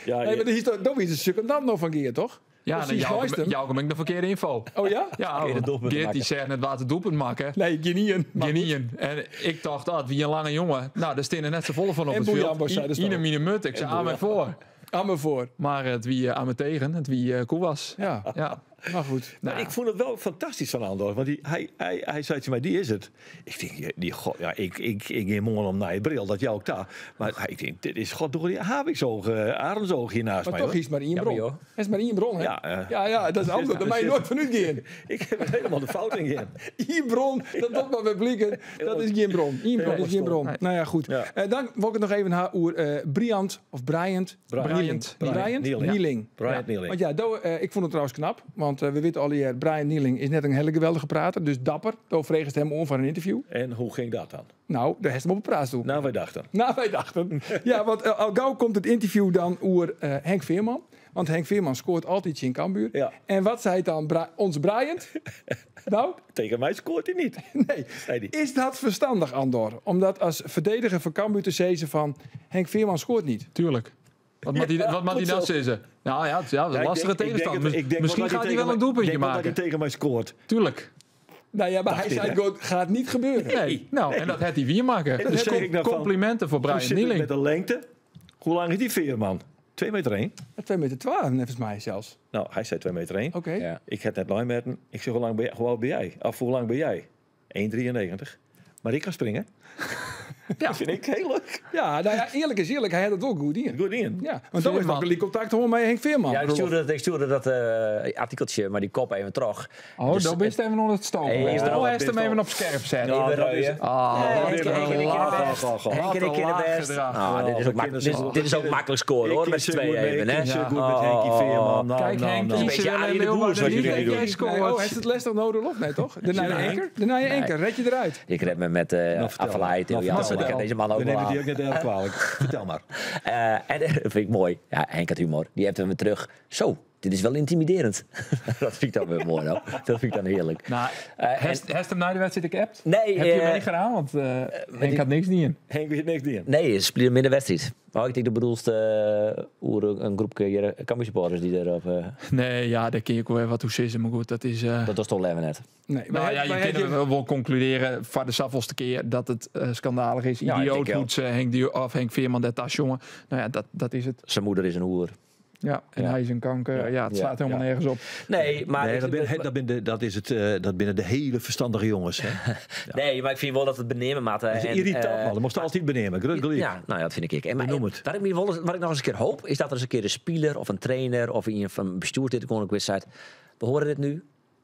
[SPEAKER 2] Ja,
[SPEAKER 1] Nee, maar die is toch, dat is een secondant nog van Geert, toch?
[SPEAKER 5] Ja,
[SPEAKER 1] Precies,
[SPEAKER 5] dan jou,
[SPEAKER 1] juist hem.
[SPEAKER 5] jou ik de verkeerde info.
[SPEAKER 1] Oh ja?
[SPEAKER 5] Ja,
[SPEAKER 2] Verkeerde
[SPEAKER 5] want
[SPEAKER 2] doelpunt
[SPEAKER 5] Geert die
[SPEAKER 2] maken.
[SPEAKER 5] zegt net laten doelpunt maken.
[SPEAKER 1] Nee, Genien. Maar goed.
[SPEAKER 5] Genien. En ik dacht, ah, wie een lange jongen. Nou, daar staan er net zo volle van op
[SPEAKER 1] En
[SPEAKER 5] het veld.
[SPEAKER 1] Boejan zei dat
[SPEAKER 5] Ine
[SPEAKER 1] ook.
[SPEAKER 5] mine mut. Ik zei aan mij voor.
[SPEAKER 1] Aan me voor.
[SPEAKER 5] Maar het wie aan me tegen, het wie koe was.
[SPEAKER 1] Ja.
[SPEAKER 5] Ja.
[SPEAKER 1] Maar goed.
[SPEAKER 2] Maar ik vond het wel fantastisch van Andor. Want die, hij zei tegen mij, die is het. Ik denk, ja, die god, ja, ik neem morgen om naar je bril, dat jou ook daar. Maar ik denk, dit is god door die haviksoog, arendsoog hier naast
[SPEAKER 1] Maar
[SPEAKER 2] mij.
[SPEAKER 1] toch
[SPEAKER 2] hoor.
[SPEAKER 1] is maar één
[SPEAKER 6] Jammer,
[SPEAKER 1] bron.
[SPEAKER 6] joh.
[SPEAKER 1] Er is maar één bron, hè?
[SPEAKER 2] Ja,
[SPEAKER 1] Ja, dat is anders. Daar mag je nooit van uitgaan.
[SPEAKER 2] Ik heb er helemaal de fout in gegaan.
[SPEAKER 1] Eén bron, dat doet maar weer blikken. Dat is geen bron. Eén bron is geen bron.
[SPEAKER 5] Nee.
[SPEAKER 1] Nou ja, goed.
[SPEAKER 2] Ja.
[SPEAKER 1] Dan wil ik het nog even hebben over Briant of Bryant.
[SPEAKER 5] Bryant.
[SPEAKER 1] Bryant
[SPEAKER 2] Nieling.
[SPEAKER 1] Nieling.
[SPEAKER 2] Bryant Nieling.
[SPEAKER 1] Want ja, ik vond het trouwens knap. Want we weten al hier, Brian Nieling is net een hele geweldige prater. Dus dapper. Daar vreeg hem om voor een interview.
[SPEAKER 2] En hoe ging dat dan?
[SPEAKER 1] Nou, daar heeft hem op een praatstoel.
[SPEAKER 2] Nou, wij dachten.
[SPEAKER 1] Nou, wij dachten. Ja, want al gauw komt het interview dan over Henk Veerman. Want Henk Veerman scoort altijd in Cambuur.
[SPEAKER 2] Ja.
[SPEAKER 1] En wat zei dan onze Bryant? Nou?
[SPEAKER 2] Tegen mij scoort hij niet.
[SPEAKER 1] Nee.
[SPEAKER 2] Zei hij.
[SPEAKER 1] Is dat verstandig, Andor? Omdat als verdediger van Cambuur te zeggen van Henk Veerman scoort niet.
[SPEAKER 5] Tuurlijk. Wat moet hij, wat moet hij
[SPEAKER 2] goed
[SPEAKER 5] dan
[SPEAKER 2] zo.
[SPEAKER 5] zeggen? Nou ja, het is ja, een
[SPEAKER 2] Ja, ik
[SPEAKER 5] lastige
[SPEAKER 2] denk- ik denk
[SPEAKER 5] tegenstander.
[SPEAKER 2] het- ik denk
[SPEAKER 5] Misschien
[SPEAKER 2] wel dat
[SPEAKER 5] gaat hij wel
[SPEAKER 2] tegen
[SPEAKER 5] een doelpuntje
[SPEAKER 2] ik denk wel
[SPEAKER 5] maken.
[SPEAKER 2] dat hij tegen mij scoort.
[SPEAKER 5] Tuurlijk.
[SPEAKER 1] Nou ja, maar hij
[SPEAKER 2] hij,
[SPEAKER 1] zei,
[SPEAKER 2] hè?
[SPEAKER 1] het gaat niet gebeuren.
[SPEAKER 5] Nee. Nou, en dat had hij weer maken.
[SPEAKER 2] En
[SPEAKER 5] Dus
[SPEAKER 2] zeg ik nou van,
[SPEAKER 5] complimenten voor
[SPEAKER 2] Hoe
[SPEAKER 5] Brian
[SPEAKER 2] zit het
[SPEAKER 5] Nieling.
[SPEAKER 2] met de lengte? Hoe lang is die Veerman? 2 meter 1.
[SPEAKER 1] 2 meter 12, volgens mij zelfs.
[SPEAKER 2] Nou, hij zei 2 meter 1.
[SPEAKER 1] Oké.
[SPEAKER 6] Ja.
[SPEAKER 2] Ik heb net lang met hem. Ik zeg, hoe lang ben jij? Hoe oud ben jij? Of hoe lang ben jij? 1,93. Maar ik kan springen.
[SPEAKER 5] Ja.
[SPEAKER 2] Dat vind ik heel leuk.
[SPEAKER 1] Ja, nou ja, eerlijk is eerlijk, hij had het ook goed in.
[SPEAKER 2] Goed in.
[SPEAKER 1] Ja, want dan is
[SPEAKER 5] Veerman.
[SPEAKER 1] nog een contact hoor met Henk Veerman.
[SPEAKER 6] Ja, ik stuurde dat artikeltje, maar die kop even terug.
[SPEAKER 5] Oh,
[SPEAKER 6] Dus
[SPEAKER 5] dan ben je even onder het stoken.
[SPEAKER 6] Hey,
[SPEAKER 5] Oh,
[SPEAKER 6] even
[SPEAKER 5] hij
[SPEAKER 2] erop.
[SPEAKER 5] heeft hem even op scherp zetten.
[SPEAKER 2] Ja,
[SPEAKER 6] Even
[SPEAKER 2] dat is
[SPEAKER 6] rooien.
[SPEAKER 5] Ah,
[SPEAKER 6] Henk
[SPEAKER 5] wat
[SPEAKER 6] en
[SPEAKER 5] een
[SPEAKER 6] ik in de
[SPEAKER 5] laag.
[SPEAKER 6] best. Henk en ik in de
[SPEAKER 5] Wat een
[SPEAKER 6] best.
[SPEAKER 5] laag
[SPEAKER 6] Ah, dit is ook dit is ook makkelijk scoren hoor,
[SPEAKER 2] Ik
[SPEAKER 6] met z'n
[SPEAKER 2] kies zo
[SPEAKER 6] tweeën
[SPEAKER 2] goed mee,
[SPEAKER 6] even.
[SPEAKER 2] ik
[SPEAKER 6] Hè?
[SPEAKER 2] kies zo
[SPEAKER 5] Ja.
[SPEAKER 2] goed met Henkie Veerman. Nou,
[SPEAKER 5] Kijk
[SPEAKER 2] nou,
[SPEAKER 5] Henk,
[SPEAKER 2] nou.
[SPEAKER 5] die
[SPEAKER 6] Beetje
[SPEAKER 5] ze willen
[SPEAKER 6] Arie de Boer,
[SPEAKER 5] Leeuwarden
[SPEAKER 2] zoals
[SPEAKER 5] niet
[SPEAKER 2] jullie
[SPEAKER 5] en
[SPEAKER 2] doen.
[SPEAKER 5] jij
[SPEAKER 1] Nee,
[SPEAKER 5] scoort.
[SPEAKER 1] oh, heeft het lastig nodig of nee, toch? De Nije Enker? De Nije Enker, red je eruit.
[SPEAKER 6] Ik red me met
[SPEAKER 2] Nou, vertel
[SPEAKER 6] Affelay,
[SPEAKER 2] maar.
[SPEAKER 6] Theo
[SPEAKER 2] Nou,
[SPEAKER 6] Jansen.
[SPEAKER 2] vertel
[SPEAKER 6] Ik ken
[SPEAKER 2] maar.
[SPEAKER 6] deze man ook
[SPEAKER 2] We
[SPEAKER 6] wel
[SPEAKER 2] nemen
[SPEAKER 6] aan.
[SPEAKER 2] die ook net erg kwalijk. Vertel maar.
[SPEAKER 6] En dat vind ik mooi. Ja, Henk had humor. Die hebt hem weer terug. Zo, dit is wel intimiderend. Dat vind ik dan weer mooi. Nou. Dat vind ik dan heerlijk.
[SPEAKER 5] Nou, heeft hem na de wedstrijd geappt?
[SPEAKER 6] Nee,
[SPEAKER 5] Heb je hem meegedaan? Want Henk had niks niet in.
[SPEAKER 2] Henk weet niks niet in.
[SPEAKER 6] Nee, het is minder wedstrijd. Maar ik denk de bedoelste een groepje Cambuur supporters die erop.
[SPEAKER 5] Nee, ja, daar kun je ook wel wat hoe zitten. Maar goed, dat is...
[SPEAKER 6] Dat was toch leven net.
[SPEAKER 1] Nee, maar
[SPEAKER 5] Nou ja, je kunt wel concluderen voor de zoveelste keer dat het schandalig is.
[SPEAKER 6] Ja, ik
[SPEAKER 5] Idioot
[SPEAKER 6] denk wel.
[SPEAKER 5] hoe ze Henk, of Henk Veerman dat tas, jongen. Nou ja, dat is het.
[SPEAKER 6] Zijn moeder is een hoer.
[SPEAKER 5] Ja, en
[SPEAKER 6] Ja.
[SPEAKER 5] hij is een kanker. Ja, het slaat helemaal nergens op.
[SPEAKER 6] Nee, maar
[SPEAKER 2] Nee,
[SPEAKER 6] ik,
[SPEAKER 2] dat, ben, dat, ben de, dat, is het, dat binnen de hele verstandige jongens. Hè.
[SPEAKER 6] nee, maar ik vind wel dat het benemen maat.
[SPEAKER 2] Dat is irritant, man. Dat moest altijd benemen. Groot gelijk.
[SPEAKER 6] Ja, nou ja, dat vind ik. En, maar,
[SPEAKER 2] Benoem het.
[SPEAKER 6] Wat ik, me wel eens- wat ik nog eens een keer hoop, is dat er eens een keer een speler of een trainer of een van bestuur dit kon ik weer zei. We horen dit nu,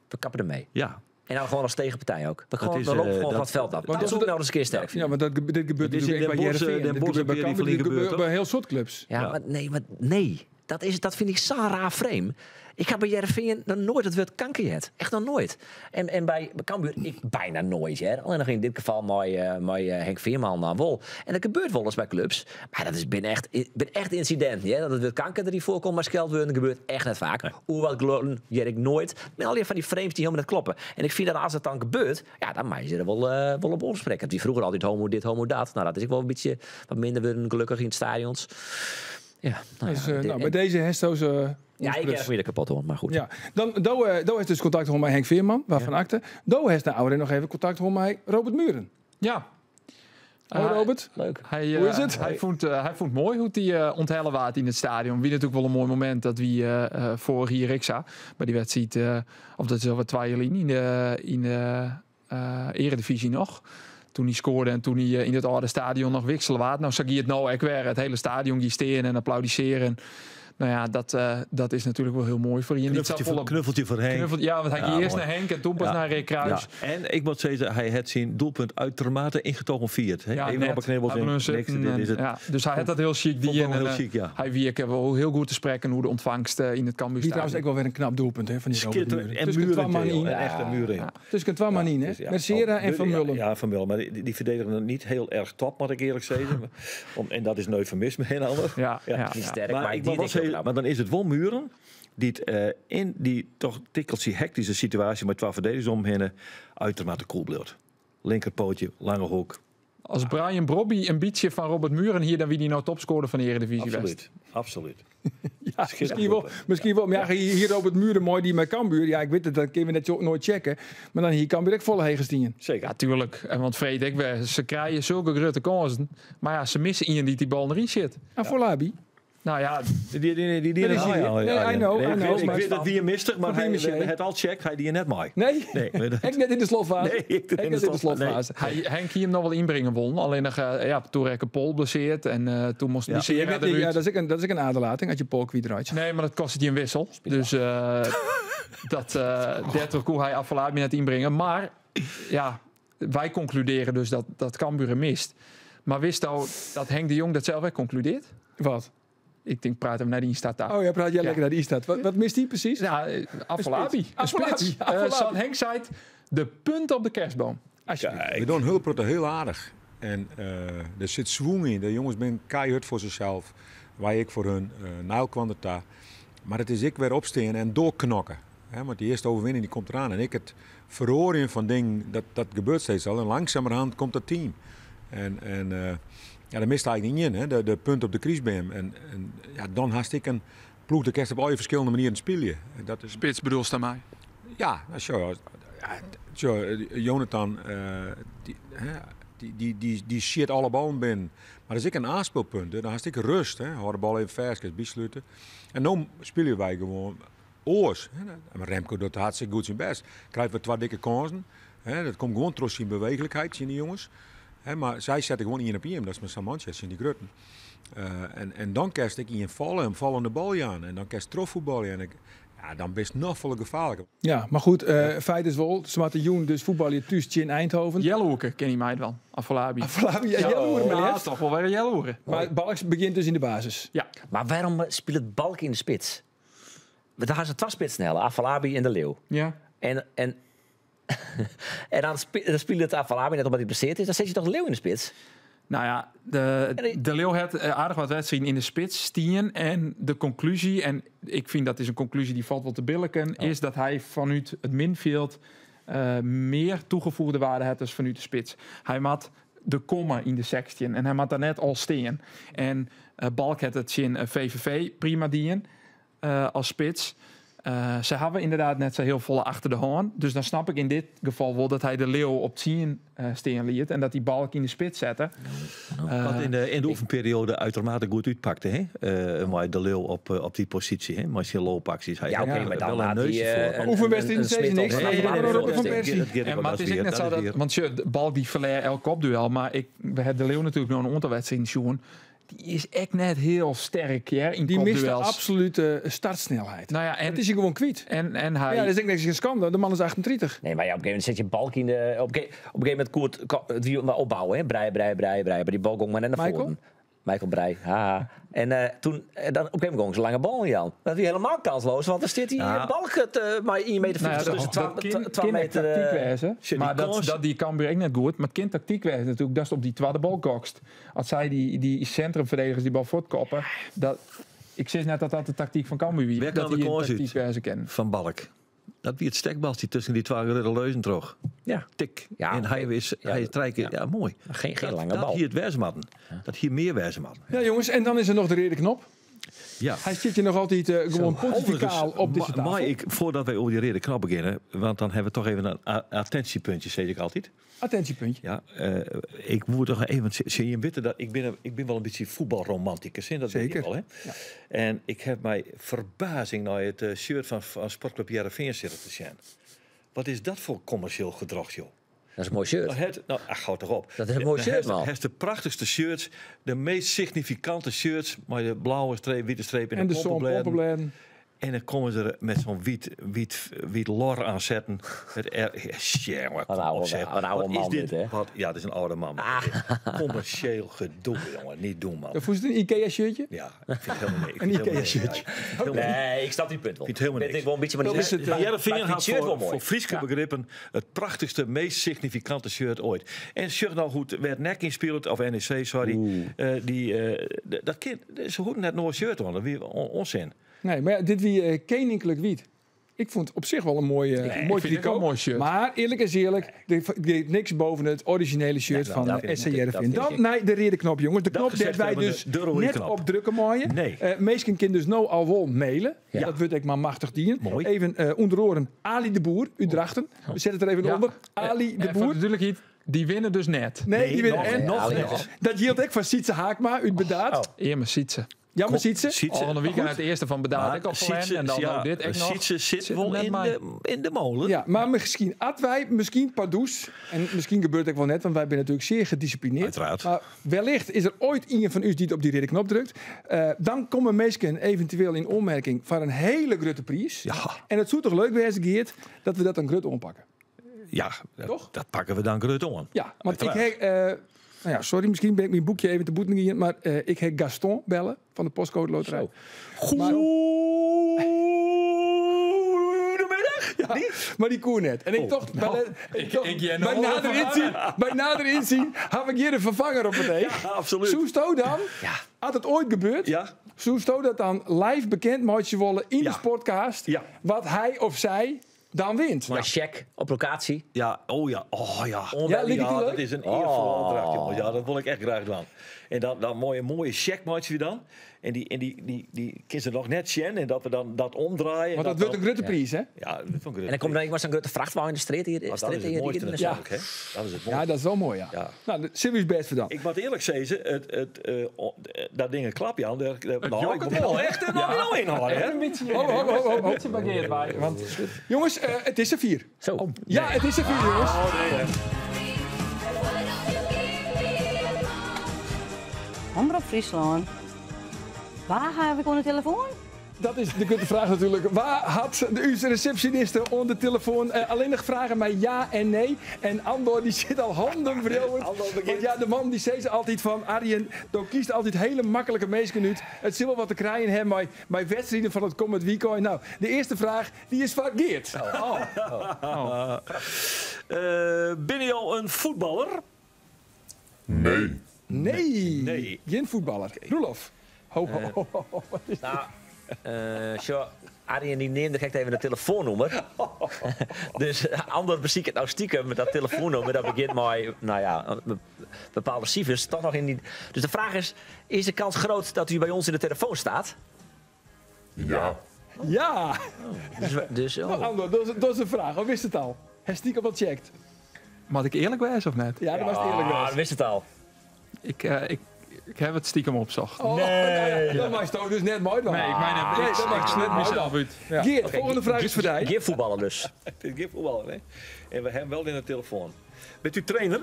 [SPEAKER 6] we kappen ermee.
[SPEAKER 2] Ja.
[SPEAKER 6] En dan gewoon als tegenpartij ook. We, gewoon,
[SPEAKER 2] is,
[SPEAKER 6] we lopen gewoon
[SPEAKER 2] dat-
[SPEAKER 6] van het veld af.
[SPEAKER 1] Want
[SPEAKER 6] Dat zou ik nou eens een keer sterk
[SPEAKER 1] Ja,
[SPEAKER 6] vinden.
[SPEAKER 1] want dit gebeurt
[SPEAKER 2] Het is
[SPEAKER 1] natuurlijk
[SPEAKER 2] in
[SPEAKER 1] ook
[SPEAKER 2] Den
[SPEAKER 1] bij
[SPEAKER 2] Bosch,
[SPEAKER 1] Heerenveen.
[SPEAKER 2] Den
[SPEAKER 1] Dit
[SPEAKER 2] Bosch
[SPEAKER 1] gebeurt bij
[SPEAKER 2] heb je
[SPEAKER 1] Cambuur,
[SPEAKER 2] die
[SPEAKER 1] dit gebeurt
[SPEAKER 2] gebeurd,
[SPEAKER 1] bij heel soort clubs.
[SPEAKER 6] Ja, maar nee, maar nee. Dat vind ik zo'n raar frame. Ik heb bij Heerenveen nog nooit het woord kanker gehad. Echt nog nooit. En bij Cambuur, ik bijna nooit. Hè. Alleen nog in dit geval mooi Henk Veerman dan wel. En dat gebeurt wel eens bij clubs. Maar dat is ben echt incident. Hè. Dat het woord kanker er niet voorkomt, maar scheldwoorden gebeurt echt net vaak. Hoe wat gloren, ik nooit. Maar alleen van die frames die helemaal net kloppen. En ik vind dat als het dan gebeurt, ja, dan mag je er wel op omspreken. Die vroeger altijd homo dit, homo dat. Nou, dat is ik wel een beetje wat minder worden gelukkig in het stadions. Ja, nou
[SPEAKER 1] Dus,
[SPEAKER 6] ja,
[SPEAKER 1] nou, bij deze Hesto's.
[SPEAKER 6] Ja, ik erg weer kapot hoor, maar goed.
[SPEAKER 1] Ja, dan Do heeft dus contact gehad met Henk Veerman, waarvan akte. Do heeft naar ouder nog even contact gehad met Robert Muren.
[SPEAKER 5] Ja.
[SPEAKER 1] Hoi Robert.
[SPEAKER 6] Leuk.
[SPEAKER 5] Hij,
[SPEAKER 1] Hoe is het?
[SPEAKER 5] Hij vond mooi hoe hij onthellen waard in het stadion. Wie natuurlijk wel een mooi moment dat wie vorig hier Rixa bij die wedstrijd, of dat is al wat 2 jaar in de Eredivisie nog. Toen hij scoorde en toen hij in het oude stadion nog wisselen waard. Nou zag je het nou ook weer. Het hele stadion die steen en applaudisseren. Nou ja, dat is natuurlijk wel heel mooi voor je.
[SPEAKER 2] Knuffeltje voor Henk.
[SPEAKER 5] Ja, want hij ging
[SPEAKER 2] Ja,
[SPEAKER 5] eerst
[SPEAKER 2] mooi.
[SPEAKER 5] naar Henk en toen pas
[SPEAKER 2] Ja.
[SPEAKER 5] naar Rick Kruis.
[SPEAKER 2] Ja. En ik moet zeggen, hij had zijn doelpunt uitermate ingetogen viert. Hè?
[SPEAKER 5] Ja,
[SPEAKER 2] Even
[SPEAKER 5] net.
[SPEAKER 2] op een knibbels
[SPEAKER 5] Hij
[SPEAKER 2] in.
[SPEAKER 5] bleef
[SPEAKER 2] Niks,
[SPEAKER 5] zitten
[SPEAKER 2] dit
[SPEAKER 5] en-
[SPEAKER 2] is het.
[SPEAKER 5] Ja, dus hij had dat heel chic.
[SPEAKER 2] Vond
[SPEAKER 5] Die
[SPEAKER 2] wel
[SPEAKER 5] en,
[SPEAKER 2] heel chic, ja.
[SPEAKER 5] Hij wierk wel heel goed te spreken hoe de ontvangst in het Cambuur
[SPEAKER 1] Die trouwens ook wel weer een knap doelpunt hè, van die Robert
[SPEAKER 2] Schitter
[SPEAKER 1] Muren.
[SPEAKER 2] en
[SPEAKER 1] Tussen
[SPEAKER 2] Muren.
[SPEAKER 1] Twan Manin.
[SPEAKER 2] Theo. En echt een Muren.
[SPEAKER 5] Ja.
[SPEAKER 1] Tussen Twan Manin, hè?
[SPEAKER 2] Dus ja,
[SPEAKER 1] Met Sera
[SPEAKER 2] oh,
[SPEAKER 1] en Van
[SPEAKER 2] ja,
[SPEAKER 1] Mullen.
[SPEAKER 2] Ja, Van Mullen. Maar die verdedigen niet heel erg top, moet ik eerlijk zeggen. En dat is een eufemisme, een ander.
[SPEAKER 5] Ja, ja,
[SPEAKER 6] Niet
[SPEAKER 5] ja.
[SPEAKER 6] sterk, maar,
[SPEAKER 2] Maar, ik
[SPEAKER 6] die
[SPEAKER 2] was
[SPEAKER 6] denk ik
[SPEAKER 2] heel,
[SPEAKER 6] knap.
[SPEAKER 2] maar dan is het wel Muren die het, in die toch tikkeltje hectische situatie met 12 verdedigers omheen uitermate koel bleef. Linkerpootje, lange hoek.
[SPEAKER 5] Als Brian Brobby een beetje van Robert Muren hier, dan wie die nou topscorer van de Eredivisie was.
[SPEAKER 2] Absoluut, absoluut.
[SPEAKER 1] Ja, misschien wel. Misschien wel. Maar ja, hier Robert Muren, mooi die met Cambuur. Ja, ik weet het, dat kunnen we net nooit checken. Maar dan hier Cambuur ook volle hegestien.
[SPEAKER 2] Zeker.
[SPEAKER 5] Ja, tuurlijk. En want vreet ik wel, ze krijgen zulke grote kansen. Maar ja, ze missen iemand die die bal erin zit.
[SPEAKER 1] En voor Labi.
[SPEAKER 5] Nou ja,
[SPEAKER 2] Die
[SPEAKER 1] Nee, nee, I know, I know,
[SPEAKER 2] Ik
[SPEAKER 1] maar-
[SPEAKER 2] weet dat wie mistig, maar
[SPEAKER 1] Van
[SPEAKER 2] hij
[SPEAKER 1] Wiemesje.
[SPEAKER 2] het al checkt, hij die net mee.
[SPEAKER 1] Nee?
[SPEAKER 2] Nee, maar dat-
[SPEAKER 1] Ik net in de slotfase.
[SPEAKER 2] Nee, ik
[SPEAKER 1] Ik net in de slotfase.
[SPEAKER 5] Henk hier hem nog wel inbrengen won. Alleen nog, ja, toen raakte Pol blesseerd en toen moest
[SPEAKER 1] Ja,
[SPEAKER 5] Misera
[SPEAKER 1] je hebt net-
[SPEAKER 5] eruit.
[SPEAKER 1] ja, dat is ook een aderlating, als je Pol kwijtraakt.
[SPEAKER 5] Nee, maar dat kostte hij een wissel. Dus dat 30 koe hij Afolabi net inbrengen. Maar ja, wij concluderen dus dat Cambuur hem mist. Maar wist nou dat Henk de Jong dat zelf ook concludeert?
[SPEAKER 1] Wat?
[SPEAKER 5] Ik denk, praat hem naar die Insta daar.
[SPEAKER 1] Oh ja, praat jij
[SPEAKER 5] Ja.
[SPEAKER 1] lekker naar die Istad. Wat mist hij precies?
[SPEAKER 5] Ja, Afolabi. Een
[SPEAKER 1] Afolabi,
[SPEAKER 5] spits.
[SPEAKER 1] Afolabi.
[SPEAKER 5] San Henk zei het, de punt op de kerstboom.
[SPEAKER 1] Alsjeblieft.
[SPEAKER 9] We doen hulpprotten heel aardig. En er zit zwoeng in. De jongens zijn keihard voor zichzelf. Wij ik voor hun. Nijl kwam er daar. Maar het is ik weer opstaan en doorknokken. Hè, want die eerste overwinning die komt eraan. En ik het verhoren van dingen, dat gebeurt steeds al. En langzamerhand komt dat team. En ja, daar mist eigenlijk niet in. Hè? De punt op de kriesbeam. En ja, dan haast ik een ploeg de kerst op al je verschillende manieren spelen. En dat is
[SPEAKER 5] Spits bedoel je mij?
[SPEAKER 9] Ja, nou, zo, ja, zo, Jonathan, die shit alle ballen binnen. Maar dat is ik een aanspeelpunt. Hè. Dan had ik rust. Hè. Hou de bal even vers, kan besluiten. En nu spelen wij gewoon oors. Hè. Maar Remco doet hartstikke goed zijn best. Krijgt we twee dikke kansen. Hè. Dat komt gewoon trots zijn bewegelijkheid, zien die jongens. Hè, maar zij zetten gewoon 1 op 1. Dat is met Sanchez in die grutten. En dan kerst ik in vallen, een vallende bal aan. En dan kerst trofvoetbal aan. En ik, ja, dan ben je nog volle gevaarlijker.
[SPEAKER 1] Ja, maar goed, feit is wel, Zwarte Joen, dus voetbal je thuis in Eindhoven.
[SPEAKER 5] Jellehoeken ken je mij wel, Afolabi.
[SPEAKER 1] Afolabi, ja, Jellehoeken, maar
[SPEAKER 5] Ja,
[SPEAKER 1] eerst.
[SPEAKER 5] toch wel weer een Jellehoeken.
[SPEAKER 1] Maar Balks begint dus in de basis.
[SPEAKER 5] Ja.
[SPEAKER 6] Maar waarom speelt het Balk in de spits? Want daar gaan ze twee spitsen halen, Afolabi en De Leeuw.
[SPEAKER 5] Ja.
[SPEAKER 6] En dan speelt het Afolabi net omdat hij blesseerd is. Dan zet je toch De Leeuw in de spits?
[SPEAKER 5] Nou ja, de Leeuw heeft aardig wat wedstrijden in de spits, stien. En de conclusie, en ik vind dat is een conclusie die valt wel te billiken, is dat hij vanuit het midfield meer toegevoegde waarde heeft dan vanuit de spits. Hij maakt de komma in de 16 en hij maakt daar net al steen. En Balk had het in VVV prima dien als spits. Ze hebben inderdaad net zo heel volle achter de hand. Dus dan snap ik in dit geval wel dat hij de Leeuw op 10 steen liet en dat die Balk in de spits zette.
[SPEAKER 2] Wat in de oefenperiode uitermate goed uitpakte, hè? Maar de Leeuw op die positie, hè? Maar zijn loopacties. Hij
[SPEAKER 6] Ja, oké,
[SPEAKER 2] had
[SPEAKER 6] maar dan
[SPEAKER 2] wel een
[SPEAKER 6] had hij,
[SPEAKER 2] neusje voor.
[SPEAKER 1] Oefenwedstrijd
[SPEAKER 6] een
[SPEAKER 1] steeds
[SPEAKER 6] Smit
[SPEAKER 1] niks.
[SPEAKER 6] of
[SPEAKER 1] Nee,
[SPEAKER 6] een
[SPEAKER 1] nee,
[SPEAKER 6] Van
[SPEAKER 1] nee,
[SPEAKER 6] Persie.
[SPEAKER 1] Van Persie.
[SPEAKER 2] Dat gaat
[SPEAKER 5] En,
[SPEAKER 2] ook
[SPEAKER 5] maar het is
[SPEAKER 2] weer,
[SPEAKER 5] ook net
[SPEAKER 2] dat
[SPEAKER 5] zo
[SPEAKER 2] is
[SPEAKER 5] dat,
[SPEAKER 2] weer.
[SPEAKER 5] want je, de Balk die verleer elk kopduel, maar we hebben de Leeuw natuurlijk nog een aantal wedstrijden zien. Die is echt net heel sterk, ja, in
[SPEAKER 1] Die mist de
[SPEAKER 5] kopduels.
[SPEAKER 1] absolute startsnelheid.
[SPEAKER 5] Nou ja, en
[SPEAKER 1] dat is hij gewoon kwijt.
[SPEAKER 5] En hij...
[SPEAKER 1] Ja, dat is denk ik niks geen schande. De man is 38.
[SPEAKER 6] Nee, maar ja, op een gegeven moment zet je Balk in de... Op een gegeven moment koert het wiel maar opbouwen, hè. Brei, brei, brei, brei. Maar die bal ging maar net naar
[SPEAKER 1] Michael?
[SPEAKER 6] voren. Michael Breij, haha. En toen, dan op een gegeven moment ging ze lange bal, Jan. Dat is helemaal kansloos, want dan zit hij Balk het, maar 1,50 meter
[SPEAKER 5] Nou ja,
[SPEAKER 6] tussen
[SPEAKER 5] dat
[SPEAKER 6] 12
[SPEAKER 5] kind
[SPEAKER 6] meter.
[SPEAKER 5] tactiek wezen.
[SPEAKER 2] die
[SPEAKER 5] Maar
[SPEAKER 2] kans-
[SPEAKER 5] dat die Cambuur ook net goed. Maar het kind tactiek wezen natuurlijk, dat is op die tweede bal gokst. Als zij die centrumverdedigers die bal voortkoppen, dat, ik zeg net dat dat de tactiek van Cambuur wie.
[SPEAKER 2] Waar
[SPEAKER 5] Dat
[SPEAKER 2] kan de
[SPEAKER 5] die een
[SPEAKER 2] kans
[SPEAKER 5] tactiek
[SPEAKER 2] uit?
[SPEAKER 5] wezen kennen.
[SPEAKER 2] Van Balk. Dat wie het stekbaltje tussen die twee rode leuzen terug.
[SPEAKER 6] Ja.
[SPEAKER 2] Tik.
[SPEAKER 6] Ja,
[SPEAKER 2] en hij
[SPEAKER 6] oké.
[SPEAKER 2] is,
[SPEAKER 6] Ja,
[SPEAKER 2] hij is ja. Ja, mooi.
[SPEAKER 6] Geen lange
[SPEAKER 2] dat
[SPEAKER 6] bal.
[SPEAKER 2] hier het wijsmatten. Dat hier meer wijsmatten.
[SPEAKER 1] Ja, jongens, en dan is er nog de rode knop.
[SPEAKER 2] Ja.
[SPEAKER 1] Hij zit je nog altijd gewoon pontificaal op deze tafel.
[SPEAKER 2] Maar ik, voordat wij over die rode knop beginnen, want dan hebben we toch even een attentiepuntje, zeg ik altijd.
[SPEAKER 1] Attentiepuntje.
[SPEAKER 2] Ja, ik moet toch even, want zie je weten dat ik ben wel een beetje voetbalromanticus, hè? Dat weet je
[SPEAKER 1] Zeker.
[SPEAKER 2] wel, hè?
[SPEAKER 1] Ja.
[SPEAKER 2] En ik heb mij verbazing naar het shirt van Sportclub Heerenveen zitten te zien. Wat is dat voor commercieel gedrag, joh?
[SPEAKER 6] Dat is een mooi shirt.
[SPEAKER 2] Nou, nou, ach, houd toch op.
[SPEAKER 6] Dat is een mooi shirt, man.
[SPEAKER 2] Het is de prachtigste shirts, de meest significante shirts, maar de blauwe streep, witte streep en,
[SPEAKER 1] En
[SPEAKER 2] de
[SPEAKER 1] de zon
[SPEAKER 2] pompenbladen.
[SPEAKER 1] pompenbladen.
[SPEAKER 2] En dan komen ze er met zo'n wit lor aan zetten. Het er, ja, jongen, kom
[SPEAKER 6] Wat een oude-
[SPEAKER 2] op, zeg.
[SPEAKER 6] wat een oude
[SPEAKER 2] Wat is
[SPEAKER 6] man
[SPEAKER 2] dit?
[SPEAKER 6] dit, hè?
[SPEAKER 2] Wat, ja, het is een oude man. maar dit Commercieel gedoe, jongen. Niet doen, man.
[SPEAKER 1] Of is het een Ikea-shirtje?
[SPEAKER 2] Ja, ik vind het helemaal niks.
[SPEAKER 1] Een Ikea-shirtje.
[SPEAKER 6] Nee, ik snap die punt wel.
[SPEAKER 2] vind het helemaal
[SPEAKER 6] Ik
[SPEAKER 2] niks.
[SPEAKER 6] wel een beetje, maar
[SPEAKER 1] Dat
[SPEAKER 6] niet.
[SPEAKER 1] is het,
[SPEAKER 2] Heerenveen
[SPEAKER 6] maar ik vind
[SPEAKER 2] had
[SPEAKER 6] het shirt wel mooi.
[SPEAKER 2] voor Frieske begrippen het prachtigste, meest significante shirt ooit. En zeg nou goed, werd NEC inspeelt, of NEC, sorry. Dat kind, ze hoeven net nooit shirt aan, dat is onzin.
[SPEAKER 1] Nee, maar ja, dit wie koninklijk wiet. Ik vond het op zich wel een mooi, mooi
[SPEAKER 5] ik vind het
[SPEAKER 1] tricot.
[SPEAKER 5] ook een mooi shirt.
[SPEAKER 1] Maar eerlijk is eerlijk, er deed niks boven het originele shirt
[SPEAKER 6] Nee,
[SPEAKER 1] van
[SPEAKER 6] dat vind
[SPEAKER 1] SC
[SPEAKER 6] ik- dat
[SPEAKER 1] Heerenveen.
[SPEAKER 6] vind
[SPEAKER 1] Dan
[SPEAKER 6] ik.
[SPEAKER 1] naar de rode knop, jongens. De
[SPEAKER 2] Dat
[SPEAKER 1] knop dat
[SPEAKER 2] gezegd
[SPEAKER 1] wij
[SPEAKER 2] hebbende,
[SPEAKER 1] dus
[SPEAKER 2] de rode
[SPEAKER 1] net
[SPEAKER 2] knop.
[SPEAKER 1] op drukken mooien.
[SPEAKER 2] Nee.
[SPEAKER 1] Meesken kind dus nou al wel mailen.
[SPEAKER 6] Ja.
[SPEAKER 1] Dat wordt ik maar machtig dienen.
[SPEAKER 2] Mooi.
[SPEAKER 1] Even onder oren Ali de Boer, u Drachten. We zetten het er even
[SPEAKER 5] Ja.
[SPEAKER 1] onder. Ali de
[SPEAKER 5] En voor
[SPEAKER 1] Boer.
[SPEAKER 5] de duidelijkheid, die winnen dus net.
[SPEAKER 1] Nee, die winnen.
[SPEAKER 2] nog,
[SPEAKER 1] En
[SPEAKER 2] nog
[SPEAKER 6] Ali
[SPEAKER 2] net.
[SPEAKER 6] nog.
[SPEAKER 1] dat hield ik van Sietse Haakma uit Bedaad.
[SPEAKER 5] Eerme Sietse.
[SPEAKER 1] Jammer, Sietse.
[SPEAKER 2] Sietse.
[SPEAKER 5] Al een weekend het eerste van Bedaard. Ik al
[SPEAKER 2] Sietse,
[SPEAKER 5] en dan
[SPEAKER 2] ja,
[SPEAKER 5] nou dit ik nog.
[SPEAKER 2] Sietse zit
[SPEAKER 5] Zit
[SPEAKER 2] wel
[SPEAKER 5] net
[SPEAKER 2] in
[SPEAKER 5] mij.
[SPEAKER 2] de molen.
[SPEAKER 1] Ja, maar misschien at wij, misschien Pardoes. En misschien gebeurt het ook wel net, want wij zijn natuurlijk zeer gedisciplineerd.
[SPEAKER 2] Uiteraard.
[SPEAKER 1] Maar wellicht is er ooit iemand van u die het op die rode knop drukt. Dan komen mensen eventueel in opmerking voor een hele grote prijs.
[SPEAKER 2] Ja.
[SPEAKER 1] En het zou toch leuk wezen, Geert, dat we dat dan grut aanpakken.
[SPEAKER 2] Ja,
[SPEAKER 1] Toch?
[SPEAKER 2] dat pakken we dan grut aan.
[SPEAKER 1] Ja, want ik
[SPEAKER 2] Uiteraard.
[SPEAKER 1] heb... nou ja, sorry, misschien ben ik mijn boekje even te boeten gegaan, maar ik heb Gaston bellen van de Postcode Loterij.
[SPEAKER 2] Goedemiddag.
[SPEAKER 1] Ja, maar die koer net. En ik tocht,
[SPEAKER 5] ik jen
[SPEAKER 1] bij,
[SPEAKER 5] al
[SPEAKER 1] nader
[SPEAKER 5] van
[SPEAKER 1] inzien, bij nader inzien heb ik hier een vervanger op het eeg.
[SPEAKER 2] Ja, absoluut.
[SPEAKER 1] Soesto dan,
[SPEAKER 6] Ja.
[SPEAKER 1] had het ooit gebeurd,
[SPEAKER 2] Ja.
[SPEAKER 1] Soesto dat dan live bekend maakt wollen in de
[SPEAKER 2] Ja.
[SPEAKER 1] sportcast,
[SPEAKER 2] Ja.
[SPEAKER 1] wat hij of zij dan wint.
[SPEAKER 6] Maar check op locatie.
[SPEAKER 2] Ja, oh ja, oh ja.
[SPEAKER 1] Ja, lijkt het je leuk?
[SPEAKER 2] dat is een eervolle opdracht, jongen. Ja, dat wil ik echt graag doen. En dan mooie check maak je dan. En die kies er nog net zien en dat we dan dat omdraaien.
[SPEAKER 1] Want dat wordt een grote prijs, hè?
[SPEAKER 2] Ja, dat wordt een grote
[SPEAKER 6] En dan komt er maar zo'n grote vrachtwagen in de straat hier.
[SPEAKER 2] Maar dat
[SPEAKER 6] straat
[SPEAKER 2] is het
[SPEAKER 6] hier
[SPEAKER 2] mooiste
[SPEAKER 6] hier en zo.
[SPEAKER 2] natuurlijk, hè? Dat is het mooiste.
[SPEAKER 1] Ja, dat is wel mooi, ja.
[SPEAKER 2] Ja.
[SPEAKER 1] Nou, serieus best voor dan.
[SPEAKER 2] Ik moet eerlijk zeggen, dat ding een klapje aan. Nou, ik
[SPEAKER 5] jokkert
[SPEAKER 2] moet
[SPEAKER 5] wel.
[SPEAKER 2] wel echt nou inhouden, hè?
[SPEAKER 5] Een beetje,
[SPEAKER 1] Ho, ho, ho, ho, ho.
[SPEAKER 5] een beetje baguette bij. Want
[SPEAKER 1] Jongens, het is er 4.
[SPEAKER 6] Zo.
[SPEAKER 1] Ja, het is er 4, jongens.
[SPEAKER 10] Omroep Friesland. Waar heb ik een telefoon?
[SPEAKER 1] Dat is de grote vraag natuurlijk. Waar had de uw receptioniste onder de telefoon alleen nog vragen maar ja en nee. En Andor die zit al handen wrijvend. Want ja, de man die zei ze altijd van Arjen, door kiest altijd hele makkelijke meesken uit. Het zit wel wat te krijgen hè, maar bij wedstrijden van het komend weekend. Nou, de eerste vraag die is van Geert.
[SPEAKER 2] Ben je al een voetballer?
[SPEAKER 1] Nee.
[SPEAKER 2] Nee.
[SPEAKER 1] Geen voetballer. Roelof. Ho, ho, ho, ho, ho. Wat is
[SPEAKER 6] Nou, zo, Arjen die neemt direct even de telefoonnummer. Dus Andor beziek het nou stiekem met dat telefoonnummer. Dat begint maar, nou ja, bepaalde cijfers toch nog in die. Dus de vraag is, is de kans groot dat u bij ons in de telefoon staat?
[SPEAKER 1] Ja.
[SPEAKER 6] Dus, oh.
[SPEAKER 1] Nou, Andor, dat is een vraag. Of wist het al? Hij stiekem al checkt.
[SPEAKER 5] Moet ik eerlijk wijs of net?
[SPEAKER 1] Ja, dat was het eerlijk
[SPEAKER 6] Ah,
[SPEAKER 1] wijs.
[SPEAKER 6] wist het al.
[SPEAKER 5] Ik heb het stiekem opzocht.
[SPEAKER 1] Oh, nee. Nou ja, dat was toch dus net mooi dan.
[SPEAKER 5] Nee, ik mijn
[SPEAKER 1] Nee,
[SPEAKER 5] ik,
[SPEAKER 1] dat mag
[SPEAKER 5] ik
[SPEAKER 1] je
[SPEAKER 5] sluit
[SPEAKER 1] net mooi
[SPEAKER 5] mezelf
[SPEAKER 1] dan.
[SPEAKER 5] uit. Ja.
[SPEAKER 1] Geert,
[SPEAKER 6] Oké,
[SPEAKER 1] volgende vraag is voor jou.
[SPEAKER 6] Geen voetballer dus.
[SPEAKER 2] Het is geen voetballer, hè? En we hebben wel in de telefoon. Bent u trainer?